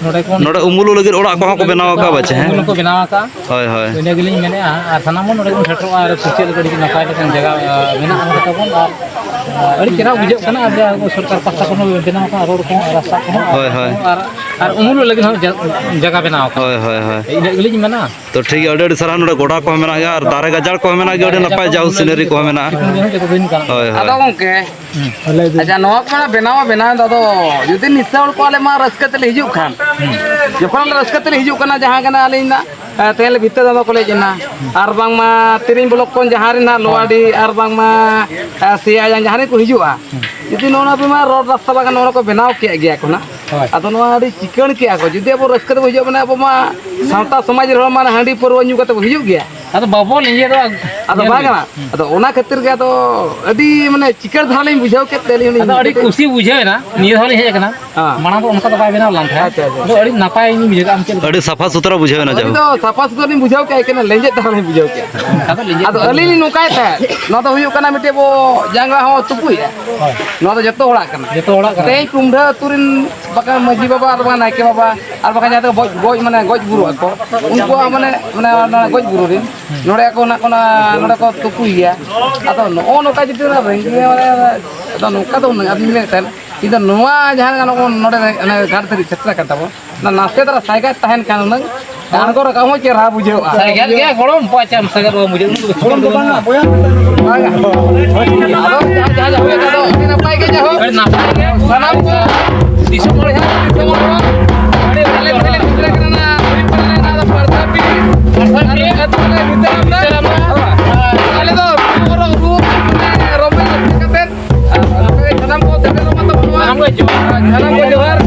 ᱱᱚᱰᱮ ᱠᱷᱚᱱ ᱱᱚᱰᱮ ᱩᱢᱩᱞᱚᱜ ᱞᱟᱹᱜᱤᱫ ᱚᱲᱟᱜ ᱠᱚᱦᱚᱸ ᱠᱚ ᱵᱮᱱᱟᱣ ᱟᱠᱟᱫᱼᱟ ᱯᱟᱪᱮ, ᱦᱮᱸ? ᱩᱢᱩᱞ ᱠᱚ ᱵᱮᱱᱟᱣ ᱟᱠᱟᱫᱼᱟ᱾ ᱦᱳᱭ, ᱦᱳᱭ᱾ ᱤᱱᱟᱹ ᱜᱮᱞᱤᱧ ᱢᱮᱱᱮᱫᱼᱟ, ᱟᱨ ᱥᱟᱱᱟᱢ ᱦᱚᱲ ᱱᱚᱰᱮ ᱵᱚᱱ ᱥᱮᱴᱮᱨᱚᱜᱼᱟ ᱟᱨ ᱠᱩᱥᱤᱭᱟᱜ ᱞᱮᱠᱟ ᱟᱹᱰᱤ ᱱᱟᱯᱟᱭ ᱞᱮᱠᱟᱱ ᱡᱟᱭᱜᱟ, ᱟᱸ, ᱢᱮᱱᱟᱜᱼᱟ ᱱᱚᱰᱮ ᱛᱟᱵᱚᱱ᱾ ᱟᱨ, ᱟᱸ, ᱟᱹᱰᱤ ᱪᱮᱦᱨᱟ ᱵᱩᱡᱷᱟᱹᱜ ᱠᱟᱱᱟ, ᱟᱨ ᱟᱵᱚ ᱥᱚᱨᱠᱟᱨ ᱯᱟᱦᱴᱟ ᱠᱷᱚᱱ ᱦᱚᱸ ᱵᱮᱱᱟᱣ ᱟᱠᱟᱫ ᱨᱳᱰ ᱠᱚᱦᱚᱸ, ᱨᱟᱥᱛᱟ ᱠᱚᱦᱚᱸ, ᱦᱳᱭ, ᱦᱳᱭ᱾ ᱟᱨ, ᱟᱨ ᱩᱢᱩᱞᱚᱜ ᱞᱟᱹᱜᱤᱫ ᱦᱚᱸ ᱡᱟ-, ᱡᱟᱭᱜᱟ ᱵᱮᱱᱟᱣ ᱟᱠᱟᱱᱟ᱾ ᱦᱳᱭ, ᱦᱳᱭ, ᱦᱳᱭ᱾ ᱤᱱᱟᱹᱜ ᱜᱮᱞᱤᱧ ᱢᱮᱱᱟ᱾ ᱛᱚ ᱴᱷᱤᱠ ᱜᱮᱭᱟ, ᱟᱹᱰᱤ ᱟᱹᱰᱤ ᱥᱟᱨᱦᱟᱣ᱾ ᱱᱚᱰᱮ ᱜᱚᱰᱟ ᱠᱚᱦᱚᱸ ᱢᱮᱱᱟᱜ ᱜᱮᱭᱟ ᱟᱨ ᱫᱟᱨᱮ ᱜᱟᱡᱟᱲ ᱠᱚᱦᱚᱸ ᱢᱮᱱᱟᱜ ᱜᱮᱭᱟ, ᱟᱹᱰᱤ ᱱᱟᱯᱟᱭ ᱡᱟᱦᱳ ᱥᱤᱱᱟᱨᱤ ᱠᱚᱦᱚᱸ ᱢᱮᱱᱟᱜᱼᱟ᱾ ᱦᱳᱭ, ᱦᱳᱭ᱾ ᱟᱫᱚ ᱜᱚᱢᱠᱮ, ᱦᱩᱸ, ᱞᱟᱹᱭ ᱵᱤᱱ᱾ ᱟᱪᱪᱷᱟ, ᱱᱚᱣᱟ ᱠᱚ ᱢᱟ ᱵᱮᱱᱟᱣ ᱢᱟ ᱵᱮᱱᱟᱣ ᱮᱱ, ᱟᱫᱚ ᱡᱩᱫᱤ ᱱᱤᱥᱟᱹ ᱦᱚᱲ ᱠᱚ ᱟᱞᱮ ᱢᱟ ᱨᱟᱹᱥᱠᱟᱹ ᱛᱮᱞᱮ ᱦᱤᱡᱩᱜ ᱠᱷᱟᱱ, ᱦᱩᱸ᱾ ᱡᱚᱠᱷᱚᱱ ᱟᱞᱮ ᱨᱟᱹᱥᱠᱟᱹ ᱛᱮᱞᱮ ᱦᱤᱡᱩᱜ ᱠᱟᱱᱟ, ᱡᱟᱦᱟᱸ ᱠᱟᱱᱟ ᱟᱹᱞᱤᱧ ᱱᱟᱜ, ᱮ, ᱛᱮᱦᱮᱧ ᱞᱮ ᱵᱷᱤᱛᱟᱹ ᱫᱟᱸᱫᱟ ᱠᱚᱞᱮ ᱦᱮᱡ ᱮᱱᱟ, ᱟᱨ ᱵᱟᱝᱢᱟ ᱛᱤᱨᱤᱧ ᱵᱞᱚᱠ ᱠᱷᱚᱱ ᱡᱟᱦᱟᱸ ᱨᱮ ᱱᱟᱜ ᱦᱳᱭ᱾ ᱞᱳᱣᱟᱰᱤ, ᱟᱨ ᱵᱟᱝᱢᱟ, ᱮ, ᱥᱤᱭᱟᱡᱟᱝ ᱡᱟᱦᱟᱸ ᱨᱮ ᱠᱚ ᱦᱤᱡᱩᱜᱼᱟ, ᱦᱩᱸ᱾ ᱡᱩᱫᱤ ᱱᱚᱜᱼᱚ ᱱᱚᱣᱟ ᱵᱤᱢᱟ ᱨᱳᱰ ᱨᱟᱥᱛᱟ ᱵᱟᱝ ᱱᱚᱜᱼᱚ ᱱᱚᱣᱟ ᱠᱚ ᱵᱮᱱᱟᱣ ᱠᱮᱫ ᱜᱮᱭᱟ ᱠᱚ ᱱᱟᱜ, ᱦᱳᱭ᱾ ᱟᱫᱚ ᱱᱚᱣᱟ ᱟᱹᱰᱤ ᱪᱤᱠᱟᱹᱬ ᱠᱮᱜᱼᱟ ᱠᱚ᱾ ᱡᱩᱫᱤ ᱟᱵᱚ ᱨᱟᱹᱥᱠᱟᱹ ᱛᱮᱵᱚ ᱦᱤᱡᱩᱜᱼᱟ, ᱢᱟᱱᱮ ᱟᱵᱚ ᱢᱟ ᱥᱟᱶᱛᱟ ᱥᱚᱢᱟᱡᱽ ᱨᱮ ᱦᱚᱲ ᱢᱟ ᱦᱟᱺᱰᱤ ᱯᱟᱹᱨᱣᱟᱹ ᱧᱩ ᱠᱟᱛᱮ ᱵᱚ ᱦᱤᱡᱩᱜ ᱜᱮᱭᱟ᱾ ᱟᱫᱚ ᱵᱟᱵᱚ ᱞᱮᱸᱡᱮᱫᱚᱜᱼᱟ᱾ ᱟᱫᱚ ᱧᱮᱞ ᱵᱟᱝ ᱵᱤᱱ᱾ ᱠᱟᱱᱟ᱾ ᱦᱩᱸ᱾ ᱟᱫᱚ ᱚᱱᱟ ᱠᱷᱟᱹᱛᱤᱨ ᱜᱮ ᱟᱫᱚ ᱟᱹᱰᱤ ᱢᱟᱱᱮ ᱪᱤᱠᱟᱹᱲ ᱫᱷᱟᱨᱟ ᱞᱤᱧ ᱵᱩᱡᱷᱟᱹᱣ ᱠᱮᱫ ᱛᱮ ᱟᱹᱞᱤᱧ ᱦᱚᱸᱞᱤᱧ ᱟᱫᱚ ᱟᱹᱰᱤ ᱠᱟᱹᱴᱤᱡ ᱠᱩᱥᱤ ᱵᱩᱡᱷᱟᱹᱣ ᱮᱱᱟ, ᱱᱤᱭᱟᱹ ᱫᱷᱟᱣ ᱞᱤᱧ ᱦᱮᱡ ᱟᱠᱟᱱᱟ᱾ ᱦᱮᱸ᱾ ᱢᱟᱲᱟᱝ ᱫᱚ ᱚᱱᱠᱟ ᱫᱚ ᱵᱟᱭ ᱵᱮᱱᱟᱣ ᱞᱮᱱ ᱛᱟᱦᱮᱸᱫ᱾ ᱟᱪᱪᱷᱟ, ᱟᱪᱪᱷᱟ᱾ ᱟᱫᱚ ᱟᱹᱰᱤ ᱱᱟᱯᱟᱭ ᱞᱤᱧ ᱵᱩᱡᱷᱟᱹᱣ ᱠᱮᱫᱟ᱾ ᱟᱢ ᱪᱮᱫ ᱞᱮᱠᱟ ᱟᱹᱞᱤᱧ ᱵᱩᱡᱷᱟᱹᱣ ᱫᱚ ᱠᱮᱫᱟ? ᱥᱟᱯᱷᱟ ᱥᱩᱛᱨᱟᱹ ᱞᱤᱧ ᱵᱩᱡᱷᱟᱹᱣ ᱠᱮᱫᱟ, ᱮᱠᱮᱱ ᱞᱮᱸᱡᱮᱫ ᱫᱷᱟᱨᱟ ᱞᱤᱧ ᱵᱩᱡᱷᱟᱹᱣ ᱠᱮᱫᱟ᱾ ᱚᱱᱠᱟ ᱫᱚ ᱞᱮᱸᱡᱮᱫ ᱟᱫᱚ ᱫᱷᱟᱨᱟ ᱟᱹᱞᱤᱧ ᱞᱤᱧ ᱱᱚᱝᱠᱟᱭᱮᱫ ᱛᱟᱦᱮᱸᱫ, ᱱᱚᱣᱟ ᱫᱚ ᱦᱩᱭᱩᱜ ᱠᱟᱱᱟ ᱢᱤᱫᱴᱮᱡ ᱵᱚ ᱡᱟᱸᱜᱟ ᱦᱚᱸ ᱛᱩᱯᱩᱭᱮᱫᱼᱟ᱾ ᱦᱳᱭ᱾ ᱱᱚᱣᱟ ᱫᱚ ᱡᱚᱛᱚ ᱦᱚᱲᱟᱜ ᱠᱟᱱᱟ᱾ ᱡᱚᱛᱚ ᱦᱚᱲᱟᱜ ᱠᱟᱱᱟ᱾ ᱛᱮᱦᱮᱧ ᱠᱩᱢᱰᱷᱟᱹ ᱟᱹᱛᱩ ᱨᱮᱱ ᱵᱟᱠᱷᱟᱱ ᱢᱟᱹᱡᱷᱤ ᱵᱟᱵᱟ ᱟᱨ ᱵᱟᱠᱷᱟᱱ ᱱᱟᱭᱠᱮ ᱵᱟᱵᱟ ᱟᱨ ᱵᱟᱠᱷᱟᱱ ᱡᱟᱦᱟᱸ ᱫᱚ ᱜᱚᱡ, ᱜᱚᱡ, ᱢᱟᱱᱮ ᱜᱚᱡ ᱵᱩᱨᱩᱜ ᱟᱠᱚ, ᱩᱱᱠᱩᱣᱟᱜ ᱢᱟᱱᱮ, ᱢᱟᱱᱮ ᱚᱱᱟ ᱜᱚᱡ ᱵᱩᱨᱩ ᱨᱮ ᱱᱚᱰᱮ ᱟᱠᱚ ᱚᱱᱟ, ᱚᱱᱟ, ᱱᱚᱰᱮ ᱠᱚ ᱛᱩᱯᱩᱭ ᱜᱮᱭᱟ᱾ ᱟᱫᱚ ᱱᱚᱜᱼᱚ ᱱᱚᱝᱠᱟ ᱡᱩᱫᱤ ᱚᱱᱟ ᱨᱮᱸᱜᱮᱡ, ᱢᱟᱱᱮ, ᱟᱫᱚ ᱱᱚᱝᱠᱟ ᱫᱚ ᱦᱩᱱᱟᱹᱝ ᱟᱫᱚᱧ ᱢᱮᱱᱮᱫ ᱛᱟᱦᱮᱱ, ᱤᱧ ᱫᱚ ᱱᱚᱣᱟ ᱡᱟᱦᱟᱸ ᱱᱚᱜᱼᱚ ᱱᱚᱰᱮ ᱚᱱᱮ ᱜᱷᱟᱴ ᱫᱷᱟᱹᱨᱤᱡ ᱥᱮᱴᱮᱨ ᱟᱠᱟᱱ ᱛᱟᱵᱚᱱ, ᱚᱱᱟ ᱱᱟᱥᱮ ᱫᱷᱟᱨᱟ ᱥᱟᱭᱜᱟᱫ ᱛᱟᱦᱮᱱ ᱠᱷᱟᱱ ᱦᱩᱱᱟᱹᱝ ᱟᱬᱜᱚ ᱨᱟᱠᱟᱵ ᱦᱚᱸ ᱪᱮᱦᱨᱟ ᱵᱩᱡᱷᱟᱹᱜᱼᱟ᱾ ᱥᱟᱭᱜᱟᱫ ᱜᱮᱭᱟ ᱜᱚᱲᱚᱢ, ᱯᱟᱪᱮ ᱟᱢ ᱥᱟᱭᱜᱟᱫ ᱵᱟᱢ ᱵᱩᱡᱷᱟᱹᱣ, ᱩᱱᱟᱹᱜ ᱫᱚ ᱜᱚᱲᱚᱢ ᱫᱚ ᱵᱟᱝᱟ, ᱵᱚᱭᱦᱟ᱾ ᱵᱟᱝᱟ᱾ ᱟᱫᱚ ᱡᱟᱦᱟᱸ, ᱡᱟᱦᱟᱸ ᱦᱩᱭᱩᱜ ᱠᱟᱱᱟ, ᱟᱹᱰᱤ ᱱᱟᱯᱟᱭ ᱜᱮ, ᱡᱟᱭᱦᱳᱠ᱾ ᱟᱹᱰᱤ ᱱᱟᱯᱟᱭ ᱜᱮ᱾ ᱥᱟᱱᱟᱢ ᱠᱚ ᱫᱤᱥᱚᱢ ᱦᱚᱲ, ᱫᱤᱥᱚᱢ ᱦᱚᱲ ᱟᱹᱰᱤ ᱵᱷᱟᱞᱮ, ᱵᱷᱟᱞᱮ ᱜᱤᱫᱽᱨᱟᱹ ᱠᱟᱱᱟ᱾ ᱦᱩᱭᱩᱜ ᱠᱟᱱᱟ ᱱᱚᱣᱟ ᱫᱚ ᱯᱟᱲᱥᱟᱯᱤ᱾ ᱯᱟᱲᱥᱟᱯᱤ᱾ ᱟᱹᱛᱩ ᱨᱮ ᱵᱷᱤᱛᱟᱹᱨ ᱟᱢᱫᱟ᱾ ᱟᱞᱮ ᱫᱚ ᱨᱩ, ᱨᱩ, ᱨᱚᱢᱚᱡᱽ ᱨᱟᱹᱥᱠᱟᱹ ᱠᱟᱛᱮ ᱟᱨ ᱱᱚᱰᱮ ᱥᱟᱱᱟᱢ ᱠᱚ ᱥᱮᱴᱮᱨᱚᱜ ᱢᱟ ᱛᱟᱵᱚᱱ᱾ ᱥᱟᱱᱟᱢ ᱠᱚ ᱡᱚᱦᱟᱨ᱾ ᱥᱟᱱᱟᱢ ᱠᱚ ᱡᱚᱦᱟᱨ᱾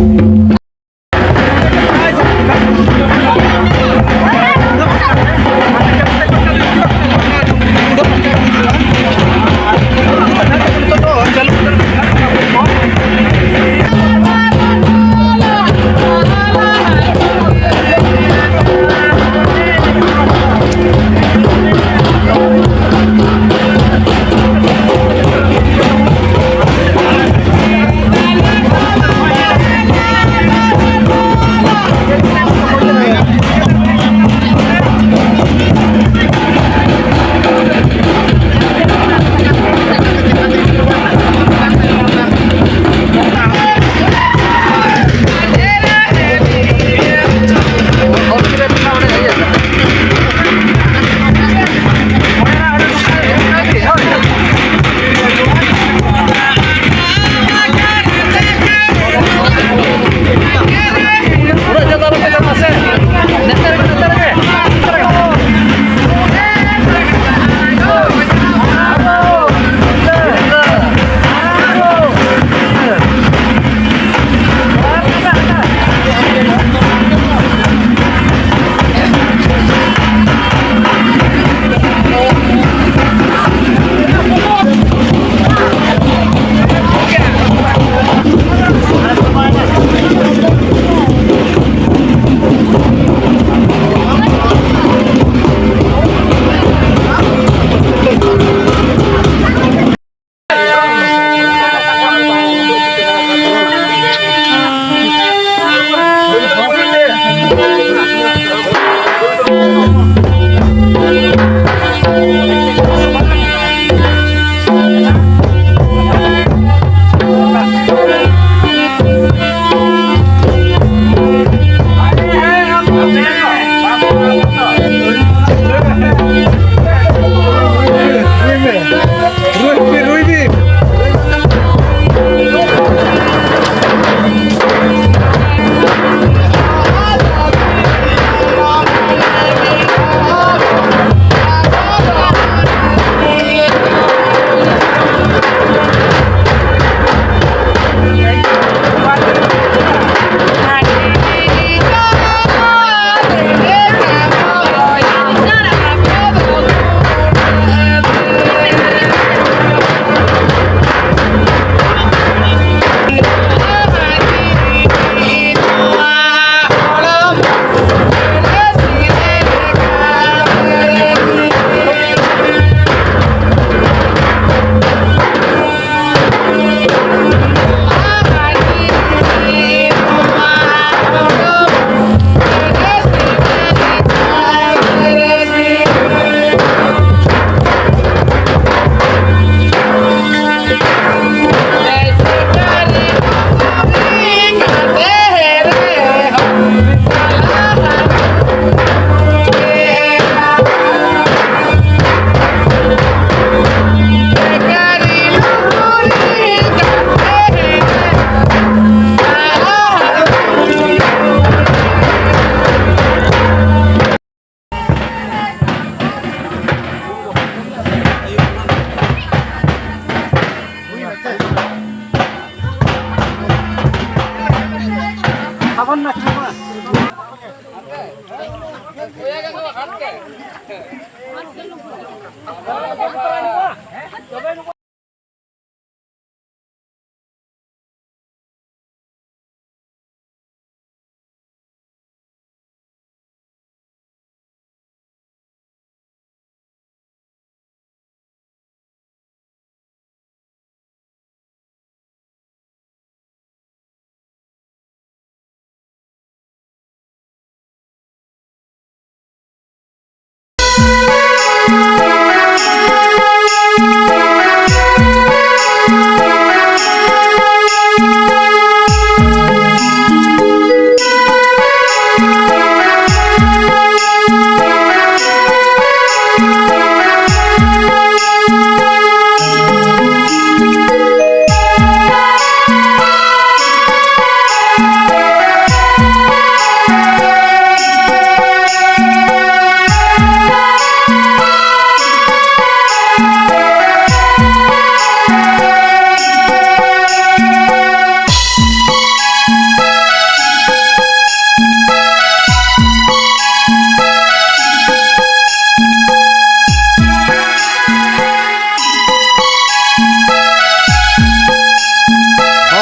ᱦᱚᱸ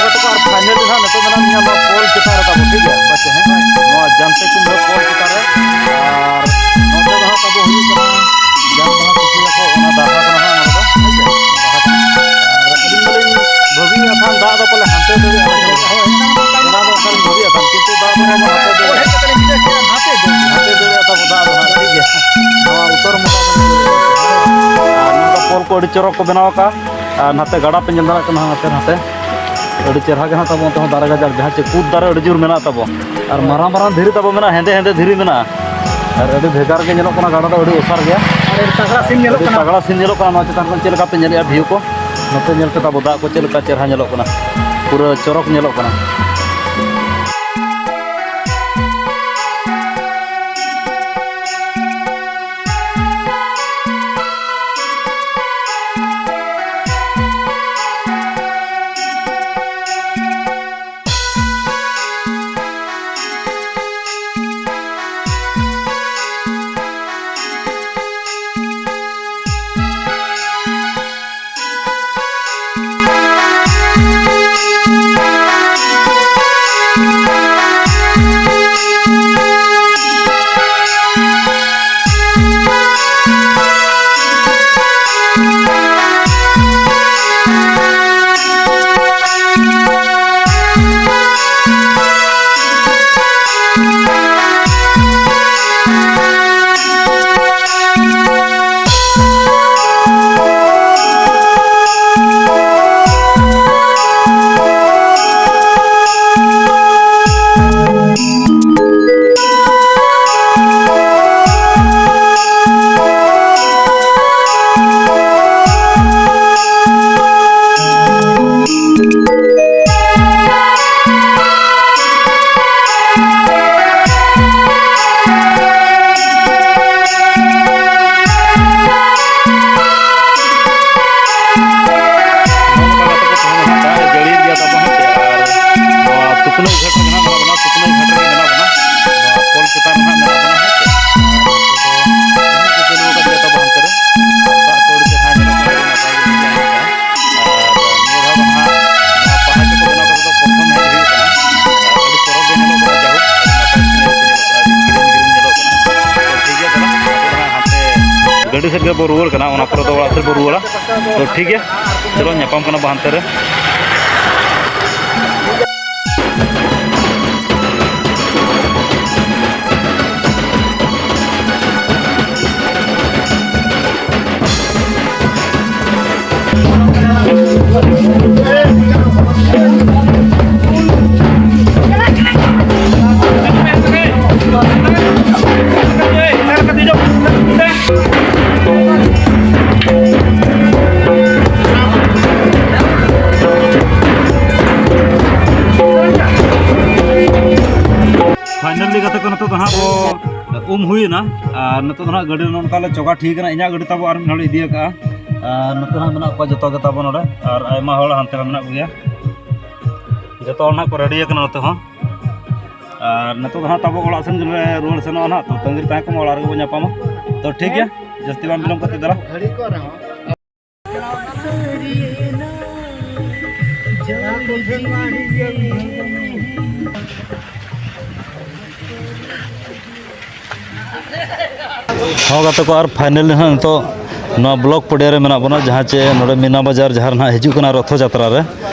ᱜᱟᱛᱮ ᱠᱚ, ᱟᱨ finally ᱱᱟᱦᱟᱜ ᱱᱤᱛᱚᱜ ᱢᱮᱱᱟᱜ ᱞᱤᱧᱟ ᱱᱚᱣᱟ ᱯᱳᱞ ᱪᱮᱛᱟᱱ ᱨᱮ ᱛᱟᱵᱚ, ᱴᱷᱤᱠ ᱜᱮᱭᱟ? ᱯᱟᱪᱮ, ᱦᱮᱸ? ᱱᱚᱣᱟ ᱡᱟᱱᱛᱮ ᱠᱩᱢᱵᱷᱟᱹ ᱯᱳᱞ ᱪᱮᱛᱟᱱ ᱨᱮ᱾ ᱟᱨ ᱱᱚᱛᱮ ᱫᱚ ᱦᱟᱸᱜ ᱛᱟᱵᱚ ᱦᱩᱭᱩᱜ ᱠᱟᱱᱟ, ᱡᱟᱦᱟᱸ ᱫᱚ ᱦᱟᱸᱜ ᱠᱩᱥᱤᱭᱟᱠᱚ, ᱚᱱᱟ ᱫᱟᱨᱦᱟ ᱠᱟᱱᱟ ᱦᱟᱸᱜ ᱱᱚᱰᱮ ᱫᱚ, ᱦᱮᱸ ᱥᱮ? ᱫᱟᱨᱦᱟ ᱠᱟᱱᱟ᱾ ᱟᱨ ᱟᱹᱞᱤᱧ ᱢᱟᱞᱤᱧ ᱵᱷᱟᱹᱵᱤᱭᱮᱫ ᱠᱷᱟᱱ ᱫᱟᱜ ᱫᱚ ᱯᱟᱞᱮ ᱦᱟᱱᱛᱮ ᱫᱟᱹᱲᱮᱜᱼᱟ, ᱚᱱᱟ ᱫᱚ ᱚᱱᱠᱟᱞᱤᱧ ᱵᱷᱟᱹᱵᱤᱭᱮᱫ ᱠᱷᱟᱱ, ᱠᱤᱱᱛᱩ ᱫᱟᱜ ᱫᱚ ᱯᱟᱞᱮ ᱦᱟᱱᱛᱮ ᱫᱟᱹᱲᱮᱜᱼᱟ᱾ ᱦᱟᱱᱛᱮ ᱫᱟᱹᱲᱮᱜᱼᱟ ᱛᱟᱵᱚ ᱫᱟᱜ ᱫᱚ ᱦᱟᱸᱜ, ᱴᱷᱤᱠ ᱜᱮᱭᱟ? ᱱᱚᱣᱟ ᱩᱛᱛᱚᱨ ᱢᱚᱦᱰᱟ ᱠᱷᱚᱱ ᱟᱨ ᱱᱚᱝᱠᱟ ᱯᱳᱞ ᱠᱚ ᱟᱹᱰᱤ ᱪᱚᱨᱚᱠ ᱠᱚ ᱵᱮᱱᱟᱣ ᱟᱠᱟᱫᱼᱟ᱾ ᱟᱨ ᱱᱟᱛᱮ ᱜᱟᱰᱟ ᱯᱮ ᱧᱮᱞ ᱫᱟᱲᱮᱭᱟᱜ ᱠᱟᱱᱟ, ᱦᱟᱱᱛᱮ ᱱᱟᱛᱮ ᱟᱹᱰᱤ ᱪᱮᱦᱨᱟ ᱜᱮ ᱱᱟᱜ ᱛᱟᱵᱚ ᱚᱱᱛᱮ ᱦᱚᱸ ᱫᱟᱨᱮ ᱜᱟᱡᱟᱲ, ᱡᱟᱦᱟᱸ ᱪᱮ ᱠᱩᱫ ᱫᱟᱨᱮ ᱟᱹᱰᱤ ᱡᱳᱨ ᱢᱮᱱᱟᱜ ᱛᱟᱵᱚ᱾ ᱟᱨ ᱢᱟᱨᱟᱝ ᱢᱟᱨᱟᱝ ᱫᱷᱤᱨᱤ ᱛᱟᱵᱚ ᱢᱮᱱᱟᱜᱼᱟ, ᱦᱮᱸᱫᱮ ᱦᱮᱸᱫᱮ ᱫᱷᱤᱨᱤ ᱢᱮᱱᱟᱜᱼᱟ᱾ ᱟᱨ ᱟᱹᱰᱤ ᱵᱷᱮᱜᱟᱨ ᱜᱮ ᱧᱮᱞᱚᱜ ᱠᱟᱱᱟ, ᱜᱟᱰᱟ ᱫᱚ ᱟᱹᱰᱤ ᱚᱥᱟᱨ ᱜᱮᱭᱟ᱾ ᱟᱨ ᱟᱹᱰᱤ ᱛᱟᱜᱲᱟ ᱥᱤᱱ ᱧᱮᱞᱚᱜ ᱟᱹᱰᱤ ᱠᱟᱱᱟ᱾ ᱛᱟᱜᱲᱟ ᱥᱤᱱ ᱧᱮᱞᱚᱜ ᱠᱟᱱᱟ᱾ ᱱᱚᱣᱟ ᱪᱮᱛᱟᱱ ᱠᱷᱚᱱ ᱪᱮᱫ ᱞᱮᱠᱟ ᱯᱮ ᱧᱮᱞᱮᱜᱼᱟ ᱵᱷᱤᱭᱩ ᱠᱚ, ᱱᱚᱛᱮ ᱧᱮᱞ ᱯᱮ ᱛᱟᱵᱚ ᱫᱟᱜ ᱠᱚ ᱪᱮᱫ ᱞᱮᱠᱟ ᱪᱮᱦᱨᱟ ᱧᱮᱞᱚᱜ ᱠᱟᱱᱟ, ᱯᱩᱨᱟᱹ ᱪᱚᱨᱚᱠ ᱧᱮᱞᱚᱜ ᱠᱟᱱᱟ᱾ ᱚᱱᱟ ᱥᱩᱠᱱᱟᱹ ᱜᱷᱟᱴ ᱨᱮᱜᱮ ᱢᱮᱱᱟᱜ ᱵᱚᱱᱟ᱾ ᱱᱚᱣᱟ ᱯᱳᱞ ᱪᱮᱛᱟᱱ ᱨᱮ ᱦᱟᱸᱜ ᱢᱮᱱᱟᱜ ᱵᱚᱱᱟ, ᱦᱮᱸ ᱥᱮ᱾ ᱟᱨ ᱱᱚᱛᱮ ᱫᱚ ᱠᱟᱹᱢᱤ ᱠᱚ ᱪᱟᱹᱞᱩ ᱟᱠᱟᱫ ᱜᱮᱭᱟ ᱛᱟᱵᱚ ᱦᱟᱱᱛᱮ ᱨᱮ᱾ ᱟᱨ ᱫᱟᱜ ᱠᱚ ᱟᱹᱰᱤ ᱪᱮᱦᱨᱟ ᱧᱮᱞᱚᱜ ᱠᱟᱱᱟ, ᱟᱹᱰᱤ ᱱᱟᱯᱟᱭ ᱜᱮ ᱵᱩᱡᱷᱟᱹᱜ ᱠᱟᱱᱟ᱾ ᱟᱨ ᱱᱤᱭᱟᱹ ᱫᱷᱟᱣ ᱫᱚ ᱦᱟᱸᱜ ᱱᱚᱣᱟ ᱯᱟᱦᱟᱲ ᱪᱚᱴ ᱠᱚ ᱵᱮᱱᱟᱣ ᱠᱟᱛᱮ ᱫᱚ ᱯᱨᱚᱛᱷᱚᱢ ᱦᱮᱡ ᱦᱩᱭᱩᱜ ᱠᱟᱱᱟ᱾ ᱟᱨ ᱟᱹᱰᱤ ᱪᱚᱨᱚᱠ ᱜᱮ ᱧᱮᱞᱚᱜ ᱠᱟᱱᱟ, ᱡᱟᱭᱦᱳᱠ, ᱟᱹᱰᱤ ᱱᱟᱯᱟᱭ ᱧᱮᱞ ᱠᱚ ᱧᱮᱞᱚᱜ ᱠᱟᱱᱟ, ᱟᱹᱰᱤ green green ᱧᱮᱞᱚᱜ ᱠᱟᱱᱟ᱾ ᱛᱚ ᱴᱷᱤᱠ ᱜᱮᱭᱟ, ᱛᱟᱦᱚᱞᱮ ᱟᱵᱚ ᱫᱚ ᱦᱟᱸᱜ ᱦᱟᱱᱛᱮ ᱜᱟᱹᱰᱤ ᱥᱮᱫ ᱜᱮᱵᱚ ᱨᱩᱣᱟᱹᱲ ᱠᱟᱱᱟ, ᱚᱱᱟ ᱯᱚᱨᱮ ᱫᱚ ᱚᱲᱟᱜ ᱥᱮᱫ ᱵᱚ ᱨᱩᱣᱟᱹᱲᱟ᱾ ᱛᱚ ᱴᱷᱤᱠ ᱜᱮᱭᱟ, ᱪᱚᱞᱚ ᱧᱟᱯᱟᱢ ᱠᱟᱱᱟ ᱵᱚ ᱦᱟᱱᱛᱮ ᱨᱮ᱾ Finally ᱜᱟᱛᱮ ᱠᱚ, ᱱᱤᱛᱚᱜ ᱫᱚ ᱦᱟᱸᱜ ᱵᱚ ᱩᱢ ᱦᱩᱭᱮᱱᱟ᱾ ᱟᱨ ᱱᱤᱛᱚᱜ ᱫᱚ ᱦᱟᱸᱜ ᱜᱟᱹᱰᱤ ᱱᱚᱜᱼᱚ ᱱᱚᱝᱠᱟ ᱞᱮ ᱪᱚᱜᱟ ᱴᱷᱤᱠ ᱮᱱᱟ᱾ ᱤᱧᱟᱹᱜ ᱜᱟᱹᱰᱤ ᱛᱟᱵᱚ ᱟᱨ ᱢᱤᱫ ᱦᱚᱲ ᱤᱫᱤ ᱟᱠᱟᱫᱼᱟ᱾ ᱟᱨ ᱱᱚᱛᱮ ᱦᱟᱸᱜ ᱢᱮᱱᱟᱜ ᱠᱚᱣᱟ ᱡᱚᱛᱚ ᱜᱮ ᱛᱟᱵᱚ ᱱᱚᱰᱮ, ᱟᱨ ᱟᱭᱢᱟ ᱦᱚᱲ ᱦᱟᱱᱛᱮ ᱨᱮ ᱢᱮᱱᱟᱜ ᱠᱚᱜᱮᱭᱟ᱾ ᱡᱚᱛᱚ ᱦᱚᱲ ᱱᱟᱦᱟᱜ ᱠᱚ ready ᱟᱠᱟᱱᱟ ᱱᱚᱛᱮ ᱦᱚᱸ᱾ ᱟᱨ ᱱᱤᱛᱚᱜ ᱫᱚ ᱦᱟᱸᱜ ᱛᱟᱵᱚ ᱚᱲᱟᱜ ᱥᱮᱱ ᱜᱮᱞᱮ ᱨᱩᱣᱟᱹᱲ ᱥᱮᱱᱚᱜᱼᱟ ᱱᱟᱦᱟᱜ᱾ ᱛᱚ ᱛᱟᱺᱜᱤ ᱨᱮ ᱛᱟᱦᱮᱸ ᱠᱚᱜ ᱢᱟ, ᱚᱲᱟᱜ ᱨᱮᱜᱮ ᱵᱚᱱ ᱧᱟᱯᱟᱢᱟ᱾ ᱛᱚ ᱴᱷᱤᱠ ᱜᱮᱭᱟ, ᱡᱟᱹᱥᱛᱤ ᱵᱟᱝ ᱵᱤᱞᱚᱢ ᱠᱟᱛᱮ ᱫᱮᱞᱟ᱾ ᱦᱚᱸ ᱜᱟᱛᱮ ᱠᱚ, ᱟᱨ finally ᱦᱟᱸᱜ ᱱᱤᱛᱚᱜ ᱱᱚᱣᱟ block ᱯᱚᱰᱤᱭᱟ ᱨᱮ ᱢᱮᱱᱟᱜ ᱵᱚᱱᱟ, ᱡᱟᱦᱟᱸ ᱪᱮ ᱱᱚᱰᱮ ᱢᱤᱱᱟ ᱵᱟᱡᱟᱨ ᱡᱟᱦᱟᱸ ᱨᱮ ᱱᱟᱦᱟᱜ ᱦᱤᱡᱩᱜ ᱠᱟᱱᱟ ᱨᱚᱛᱷᱚ ᱡᱟᱛᱨᱟ ᱨᱮ᱾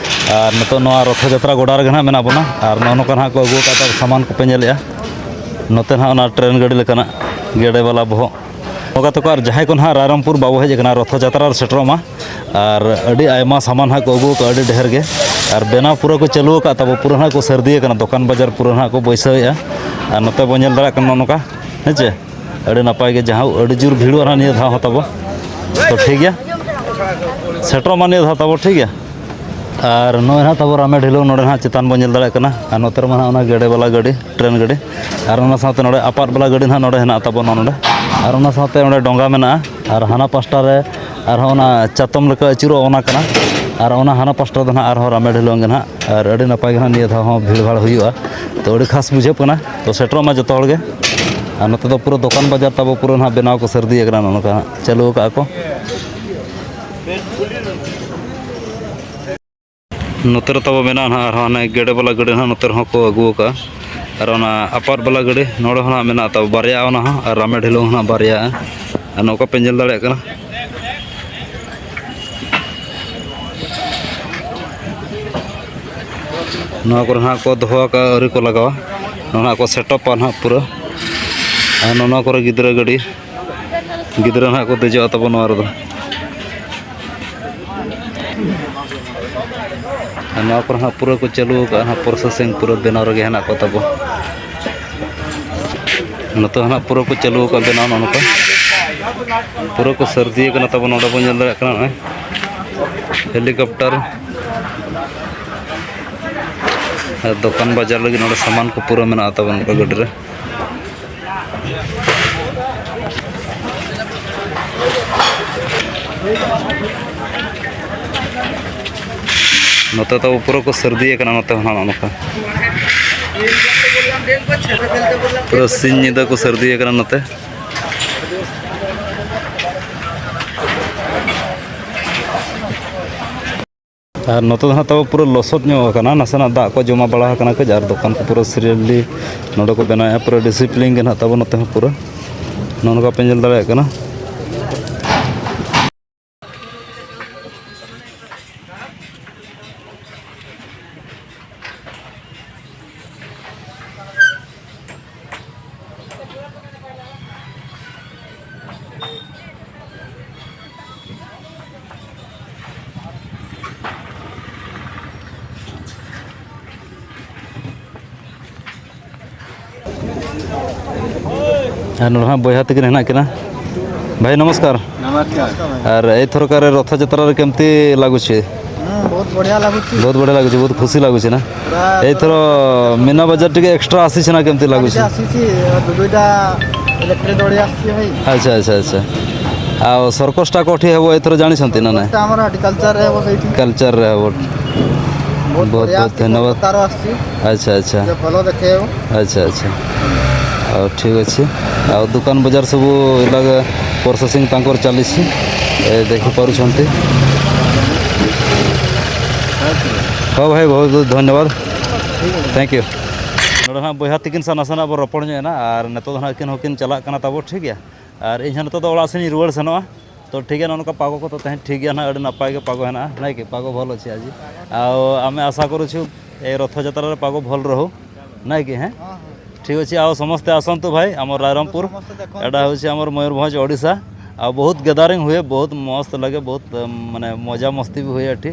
ᱟᱨ ᱱᱤᱛᱚᱜ ᱱᱚᱣᱟ ᱨᱚᱛᱷᱚ ᱡᱟᱛᱨᱟ ᱜᱚᱰᱟ ᱨᱮᱜᱮ ᱱᱟᱦᱟᱜ ᱢᱮᱱᱟᱜ ᱵᱚᱱᱟ᱾ ᱟᱨ ᱱᱚᱜᱼᱚ ᱱᱚᱝᱠᱟ ᱱᱟᱦᱟᱜ ᱠᱚ ᱟᱹᱜᱩ ᱟᱠᱟᱫ ᱛᱟᱵᱚ ᱥᱟᱢᱟᱱ ᱠᱚᱯᱮ ᱧᱮᱞᱮᱫᱼᱟ᱾ ᱱᱚᱛᱮ ᱱᱟᱦᱟᱜ ᱚᱱᱟ train ᱜᱟᱹᱰᱤ ᱞᱮᱠᱟᱱᱟᱜ ᱜᱮᱰᱮ ᱵᱟᱞᱟ ᱵᱚᱦᱚᱜ᱾ ᱦᱚᱸ ᱜᱟᱛᱮ ᱠᱚ, ᱟᱨ ᱡᱟᱦᱟᱸᱭ ᱠᱚ ᱱᱟᱦᱟᱜ ᱨᱟᱭᱨᱚᱝᱯᱩᱨ ᱵᱟᱵᱚ ᱦᱮᱡ ᱟᱠᱟᱱᱟ, ᱨᱚᱛᱷᱚ ᱡᱟᱛᱨᱟ ᱨᱮ ᱥᱮᱴᱮᱨᱚᱜ ᱢᱟ᱾ ᱟᱨ ᱟᱹᱰᱤ ᱟᱭᱢᱟ ᱥᱟᱢᱟᱱ ᱦᱟᱸᱜ ᱠᱚ ᱟᱹᱜᱩ ᱟᱠᱟᱫᱼᱟ, ᱟᱹᱰᱤ ᱰᱷᱮᱨ ᱜᱮ᱾ ᱟᱨ ᱵᱮᱱᱟᱣ ᱯᱩᱨᱟᱹ ᱠᱚ ᱪᱟᱹᱞᱩ ᱟᱠᱟᱫ ᱛᱟᱵᱚ, ᱯᱩᱨᱟᱹ ᱦᱟᱸᱜ ᱠᱚ ᱥᱟᱹᱨᱫᱤ ᱟᱠᱟᱱᱟ, ᱫᱚᱠᱟᱱ ᱵᱟᱡᱟᱨ ᱯᱩᱨᱟᱹ ᱦᱟᱸᱜ ᱠᱚ ᱵᱟᱹᱭᱥᱟᱹᱣᱮᱫᱼᱟ᱾ ᱟᱨ ᱱᱚᱛᱮ ᱵᱚᱱ ᱧᱮᱞ ᱫᱟᱲᱮᱭᱟᱜ ᱠᱟᱱᱟ ᱱᱚᱜᱼᱚ ᱱᱚᱝᱠᱟ, ᱦᱮᱸ ᱪᱮ? ᱟᱹᱰᱤ ᱱᱟᱯᱟᱭ ᱜᱮ, ᱡᱟᱦᱟᱸ ᱟᱹᱰᱤ ᱡᱳᱨ ᱵᱷᱤᱲᱚᱜᱼᱟ ᱱᱟᱦᱟᱜ ᱱᱤᱭᱟᱹ ᱫᱷᱟᱣ ᱦᱚᱸ ᱛᱟᱵᱚ᱾ ᱛᱚ ᱴᱷᱤᱠ ᱜᱮᱭᱟ, ᱥᱮᱴᱮᱨᱚᱜ ᱢᱟ ᱱᱤᱭᱟᱹ ᱫᱷᱟᱣ ᱛᱟᱵᱚ, ᱴᱷᱤᱠ ᱜᱮᱭᱟ᱾ ᱟᱨ ᱱᱚᱜᱼᱚᱭ ᱱᱟᱦᱟᱜ ᱛᱟᱵᱚ ᱨᱟᱢᱮ ᱰᱷᱤᱞᱣᱟᱹ ᱱᱚᱰᱮ ᱱᱟᱦᱟᱜ ᱪᱮᱛᱟᱱ ᱵᱚᱱ ᱧᱮᱞ ᱫᱟᱲᱮᱭᱟᱜ ᱠᱟᱱᱟ᱾ ᱟᱨ ᱱᱚᱛᱮ ᱨᱮᱢᱟ ᱱᱟᱦᱟᱜ ᱚᱱᱟ ᱜᱮᱰᱮ ᱵᱟᱞᱟ ᱜᱟᱹᱰᱤ, train ᱜᱟᱹᱰᱤ᱾ ᱟᱨ ᱚᱱᱟ ᱥᱟᱶᱛᱮ ᱱᱚᱰᱮ ᱟᱯᱟᱫ ᱵᱟᱞᱟ ᱜᱟᱹᱰᱤ ᱱᱟᱦᱟᱜ ᱱᱚᱰᱮ ᱦᱮᱱᱟᱜ ᱛᱟᱵᱚᱱᱟ ᱱᱚᱰᱮ᱾ ᱟᱨ ᱚᱱᱟ ᱥᱟᱶᱛᱮ ᱚᱸᱰᱮ ᱰᱚᱸᱜᱟ ᱢᱮᱱᱟᱜᱼᱟ᱾ ᱟᱨ ᱦᱟᱱᱟ ᱯᱟᱥᱴᱟ ᱨᱮ ᱟᱨᱦᱚᱸ ᱚᱱᱟ ᱪᱟᱛᱚᱢ ᱞᱮᱠᱟ ᱟᱹᱪᱩᱨᱚᱜᱼᱟ, ᱚᱱᱟ ᱠᱟᱱᱟ᱾ ᱟᱨ ᱚᱱᱟ ᱦᱟᱱᱟ ᱯᱟᱥᱴᱟ ᱫᱚ ᱱᱟᱦᱟᱜ ᱟᱨᱦᱚᱸ ᱨᱟᱢᱮᱲ ᱰᱷᱤᱞᱣᱟᱹᱝ ᱜᱮ ᱱᱟᱦᱟᱜ᱾ ᱟᱨ ᱟᱹᱰᱤ ᱱᱟᱯᱟᱭ ᱜᱮ ᱱᱟᱦᱟᱜ ᱱᱤᱭᱟᱹ ᱫᱷᱟᱣ ᱦᱚᱸ ᱵᱷᱤᱲ ᱵᱷᱟᱲ ᱦᱩᱭᱩᱜᱼᱟ᱾ ᱛᱚ ᱟᱹᱰᱤ ᱠᱷᱟᱥ ᱵᱩᱡᱷᱟᱹᱜ ᱠᱟᱱᱟ᱾ ᱛᱚ ᱥᱮᱴᱮᱨᱚᱜ ᱢᱟ ᱡᱚᱛᱚ ᱦᱚᱲ ᱜᱮ᱾ ᱟᱨ ᱱᱚᱛᱮ ᱫᱚ ᱯᱩᱨᱟᱹ ᱫᱚᱠᱟᱱ ᱵᱟᱡᱟᱨ ᱛᱟᱵᱚ ᱯᱩᱨᱟᱹ ᱱᱟᱦᱟᱜ ᱵᱮᱱᱟᱣ ᱠᱚ ᱥᱟᱹᱨᱫᱤ ᱟᱠᱟᱱᱟ, ᱱᱚᱜᱼᱚ ᱱᱚᱝᱠᱟ ᱦᱟᱸᱜ ᱪᱟᱹᱞᱩ ᱟᱠᱟᱫᱼᱟ ᱠᱚ᱾ ᱱᱚᱛᱮ ᱨᱮ ᱛᱟᱵᱚ ᱢᱮᱱᱟᱜᱼᱟ ᱱᱟᱦᱟᱜ ᱟᱨᱦᱚᱸ ᱦᱟᱱᱮ ᱜᱮᱰᱮ ᱵᱟᱞᱟ ᱜᱟᱹᱰᱤ ᱱᱟᱦᱟᱜ ᱱᱚᱛᱮ ᱨᱮᱦᱚᱸ ᱠᱚ ᱟᱹᱜᱩ ᱟᱠᱟᱫᱼᱟ᱾ ᱟᱨ ᱚᱱᱟ ᱟᱯᱟᱨ ᱵᱟᱞᱟ ᱜᱟᱹᱰᱤ ᱱᱚᱰᱮ ᱦᱚᱸ ᱱᱟᱦᱟᱜ ᱢᱮᱱᱟᱜ ᱛᱟᱵᱚ ᱵᱟᱨᱭᱟ, ᱚᱱᱟ ᱦᱚᱸ ᱟᱨ ᱨᱟᱢᱮᱲ ᱰᱷᱤᱞᱣᱟᱹᱝ ᱦᱚᱸ ᱱᱟᱦᱟᱜ ᱵᱟᱨᱭᱟ᱾ ᱟᱨ ᱱᱚᱝᱠᱟ ᱯᱮ ᱧᱮᱞ ᱫᱟᱲᱮᱭᱟᱜ ᱠᱟᱱᱟ᱾ ᱱᱚᱣᱟ ᱠᱚᱨᱮ ᱱᱟᱦᱟᱜ ᱠᱚ ᱫᱚᱦᱚ ᱟᱠᱟᱫᱼᱟ, ᱟᱹᱣᱨᱤ ᱠᱚ ᱞᱟᱜᱟᱣᱟ᱾ ᱱᱚᱣᱟ ᱱᱟᱦᱟᱜ ᱠᱚ ᱥᱮᱴᱟᱯᱟ ᱱᱟᱦᱟᱜ ᱯᱩᱨᱟᱹ᱾ ᱟᱨ ᱱᱚᱣᱟ ᱠᱚᱨᱮ ᱜᱤᱫᱽᱨᱟᱹ ᱜᱟᱹᱰᱤ, ᱜᱤᱫᱽᱨᱟᱹ ᱱᱟᱦᱟᱜ ᱠᱚ ᱫᱮᱡᱚᱜᱼᱟ ᱛᱟᱵᱚ ᱱᱚᱣᱟ ᱨᱮᱫᱚ᱾ ᱟᱨ ᱱᱚᱣᱟ ᱠᱚᱨᱮ ᱦᱟᱸᱜ ᱯᱩᱨᱟᱹ ᱠᱚ ᱪᱟᱹᱞᱩ ᱟᱠᱟᱫᱼᱟ ᱦᱟᱸᱜ, ᱯᱨᱚᱥᱮᱥᱤᱝ ᱯᱩᱨᱟᱹ ᱵᱮᱱᱟᱣ ᱨᱮᱜᱮ ᱦᱮᱱᱟᱜ ᱠᱚ ᱛᱟᱵᱚ᱾ ᱱᱚᱛᱮ ᱦᱚᱸ ᱱᱟᱜ ᱯᱩᱨᱟᱹ ᱠᱚ ᱪᱟᱹᱞᱩ ᱟᱠᱟᱫᱼᱟ ᱵᱮᱱᱟᱣ, ᱱᱚᱜᱼᱚ ᱱᱚᱝᱠᱟ ᱯᱩᱨᱟᱹ ᱠᱚ ᱥᱟᱹᱨᱫᱤ ᱟᱠᱟᱱᱟ ᱛᱟᱵᱚ᱾ ᱱᱚᱰᱮ ᱵᱚᱱ ᱧᱮᱞ ᱫᱟᱲᱮᱭᱟᱜ ᱠᱟᱱᱟ ᱱᱚᱜᱼᱚᱭ ᱦᱮᱞᱤᱠᱚᱯᱴᱟᱨ ᱟᱨ ᱫᱚᱠᱟᱱ ᱵᱟᱡᱟᱨ ᱞᱟᱹᱜᱤᱫ ᱱᱚᱰᱮ ᱥᱟᱢᱟᱱ ᱠᱚ ᱯᱩᱨᱟᱹ ᱢᱮᱱᱟᱜᱼᱟ ᱛᱟᱵᱚ ᱱᱚᱝᱠᱟ ᱜᱟᱹᱰᱤ ᱨᱮ᱾ ᱱᱚᱛᱮ ᱫᱚ ᱯᱩᱨᱟᱹ ᱠᱚ ᱥᱟᱹᱨᱫᱤ ᱟᱠᱟᱱᱟ, ᱱᱚᱛᱮ ᱦᱚᱸ ᱱᱚᱜᱼᱚ ᱱᱚᱝᱠᱟ ᱯᱩᱨᱟᱹ ᱥᱤᱧ ᱧᱤᱫᱟᱹ ᱠᱚ ᱥᱟᱹᱨᱫᱤ ᱟᱠᱟᱱᱟ ᱱᱚᱛᱮ᱾ ᱟᱨ ᱱᱚᱛᱮ ᱫᱚ ᱦᱟᱸᱜ ᱛᱟᱵᱚ ᱯᱩᱨᱟᱹ ᱞᱚᱥᱚᱫ ᱧᱚᱜ ᱟᱠᱟᱱᱟ, ᱱᱟᱥᱮᱱᱟᱜ ᱫᱟᱜ ᱠᱚ ᱡᱚᱢᱟ ᱵᱟᱲᱟ ᱟᱠᱟᱱᱟ ᱠᱟᱹᱡ, ᱟᱨ ᱫᱚᱠᱟᱱ ᱠᱚ ᱯᱩᱨᱟᱹ ᱥᱤᱨᱤᱭᱟᱞᱤ ᱱᱚᱰᱮ ᱠᱚ ᱵᱮᱱᱟᱣᱮᱫᱼᱟ, ᱯᱩᱨᱟᱹ ᱰᱤᱥᱤᱯᱞᱤᱱ ᱜᱮ ᱱᱟᱦᱟᱜ ᱛᱟᱵᱚ ᱱᱚᱛᱮ ᱦᱚᱸ ᱯᱩᱨᱟᱹ ᱱᱚᱜᱼᱚ ᱱᱚᱝᱠᱟ ᱯᱮ ᱧᱮᱞ ᱫᱟᱲᱮᱭᱟᱜ ᱠᱟᱱᱟ᱾ ᱟᱨ ᱱᱚᱰᱮ ᱦᱟᱸᱜ ᱵᱚᱭᱦᱟ ᱛᱟᱹᱠᱤᱱ ᱦᱮᱱᱟᱜ ᱠᱤᱱᱟ᱾ ଭାଇ ନମସ୍କାର। ନମସ୍କାର। ଆର୍ ଏଇଥରକାର ରଥଯାତ୍ରାରେ କେମିତି ଲାଗୁଛି? ହୁଁ, ବହୁତ ବଢ଼ିଆ ଲାଗୁଛି। ବହୁତ ବଢ଼ିଆ ଲାଗୁଛି, ବହୁତ ଖୁସି ଲାଗୁଛି ନା? ପୁରା ଏଇଥର ମୀନା ବଜାର ଟିକେ ଏକ୍ସଟ୍ରା ଆସିଛି ନା, କେମିତି ଲାଗୁଛି? ଆସିଛି, ଆସିଛି। ଦୁଇ ଦୁଇଟା ଇଲେକ୍ଟ୍ରିକ ଦୋଳି ଆସିଛି ଭାଇ। ଆଚ୍ଛା, ଆଚ୍ଛା, ଆଚ୍ଛା। ଆଉ ସର୍କସଟା କୋଉଠି ହେବ ଏଥର ଜାଣିଛନ୍ତି ନା ନାଇଁ? ଟା ଆମର ଏଠି କଲଚରରେ ହେବ ସେଇଠି। କଲଚରରେ ହେବ। ବହୁତ ବହୁତ ବଢ଼ିଆ ବହୁତ ଧନ୍ୟବାଦ। ତାର ଆସିଛି। ଆଚ୍ଛା, ଆଚ୍ଛା। ଯେ ଭଲ ଦେଖେଇବ। ଆଚ୍ଛା, ଆଚ୍ଛା। ଆଉ ଠିକ୍ ଅଛି। ଆଉ ଦୋକାନ ବଜାର ସବୁ ଏଗୁଡ଼ାକ ପ୍ରୋସେସିଂ ତାଙ୍କର ଚାଲିଛି, ଏ ଦେଖିପାରୁଛନ୍ତି। ହଉ ଭାଇ, ବହୁତ ବହୁତ ଧନ୍ୟବାଦ। Thank you. ᱱᱚᱰᱮ ᱦᱟᱸᱜ ᱵᱚᱭᱦᱟ ᱛᱤᱠᱤᱱ ᱥᱟᱶ ᱱᱟᱥᱮᱱᱟᱜ ᱵᱚ ᱨᱚᱯᱚᱲ ᱧᱚᱜ ᱮᱱᱟ, ᱟᱨ ᱱᱤᱛᱚᱜ ᱫᱚ ᱦᱟᱸᱜ ᱟᱹᱠᱤᱱ ᱦᱚᱸᱠᱤᱱ ᱪᱟᱞᱟᱜ ᱠᱟᱱᱟ ᱛᱟᱵᱚ, ᱴᱷᱤᱠ ᱜᱮᱭᱟ᱾ ᱟᱨ ᱤᱧ ᱦᱚᱸ ᱱᱤᱛᱚᱜ ᱫᱚ ᱚᱲᱟᱜ ᱥᱮᱱ ᱤᱧ ᱨᱩᱣᱟᱹᱲ ᱥᱮᱱᱚᱜᱼᱟ᱾ ᱛᱚ ᱴᱷᱤᱠ ᱜᱮᱭᱟ, ᱱᱚᱜᱼᱚ ᱱᱚᱝᱠᱟ ᱯᱟᱜᱚ ᱠᱚ ᱛᱚ ᱛᱟᱦᱮᱸ ᱴᱷᱤᱠ ᱜᱮᱭᱟ ᱱᱟᱦᱟᱜ, ᱟᱹᱰᱤ ᱱᱟᱯᱟᱭ ᱜᱮ ᱯᱟᱜᱚ ᱦᱮᱱᱟᱜᱼᱟ, ᱱᱟᱭ ᱜᱮ ᱯᱟᱜᱚ ᱵᱷᱚᱞ ᱚᱪᱷᱮ ᱟᱡᱤ᱾ ᱟᱨ ᱟᱢᱮ ᱟᱥᱟ ᱠᱚᱨᱩ ᱪᱷᱩ ᱮ ᱨᱚᱛᱷᱚ ᱡᱟᱛᱨᱟ ᱨᱮ ᱯᱟᱜᱚ ᱵᱷᱚᱞ ᱨᱚᱦᱩ, ᱱᱟᱭ ᱜᱮ, ᱦᱮᱸ? ᱴᱷᱤᱠ ଅଛି, ଆଉ ସମସ୍ତେ ଆସନ୍ତୁ ଭାଇ, ଆମର ରାଇରଙ୍ଗପୁର, ଏଇଟା ହେଉଛି ଆମର ମୟୂରଭଞ୍ଜ, ଓଡ଼ିଶା। ଆଉ ବହୁତ ଗ୍ୟାଦରିଂ ହୁଏ, ବହୁତ ମସ୍ତ ଲାଗେ, ବହୁତ ମାନେ ମଜା ମସ୍ତି ବି ହୁଏ ଏଠି,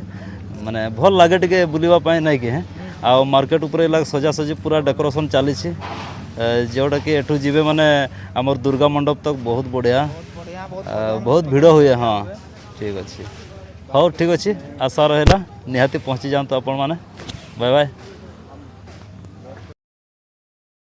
ମାନେ ଭଲ ଲାଗେ ଟିକେ ବୁଲିବା ପାଇଁ, ନାଇଁ କି? ହେଁ, ଆଉ ମାର୍କେଟ ଉପରେ ଏଇଲା ସଜାସଜି ପୁରା ଡେକୋରେସନ୍ ଚାଲିଛି, ଏ, ଯେଉଁଟାକି ଏଠୁ ଯିବେ ମାନେ ଆମର ଦୁର୍ଗା ମଣ୍ଡପ ତକ ବହୁତ ବଢ଼ିଆ, ଆ, ବହୁତ ଭିଡ଼ ହୁଏ। ହଁ, ଠିକ୍ ଅଛି, ହଉ, ଠିକ୍ ଅଛି, ଆଶା ରହିଲା ନିହାତି ପହଞ୍ଚି ଯାଆନ୍ତୁ ଆପଣମାନେ। Bye bye.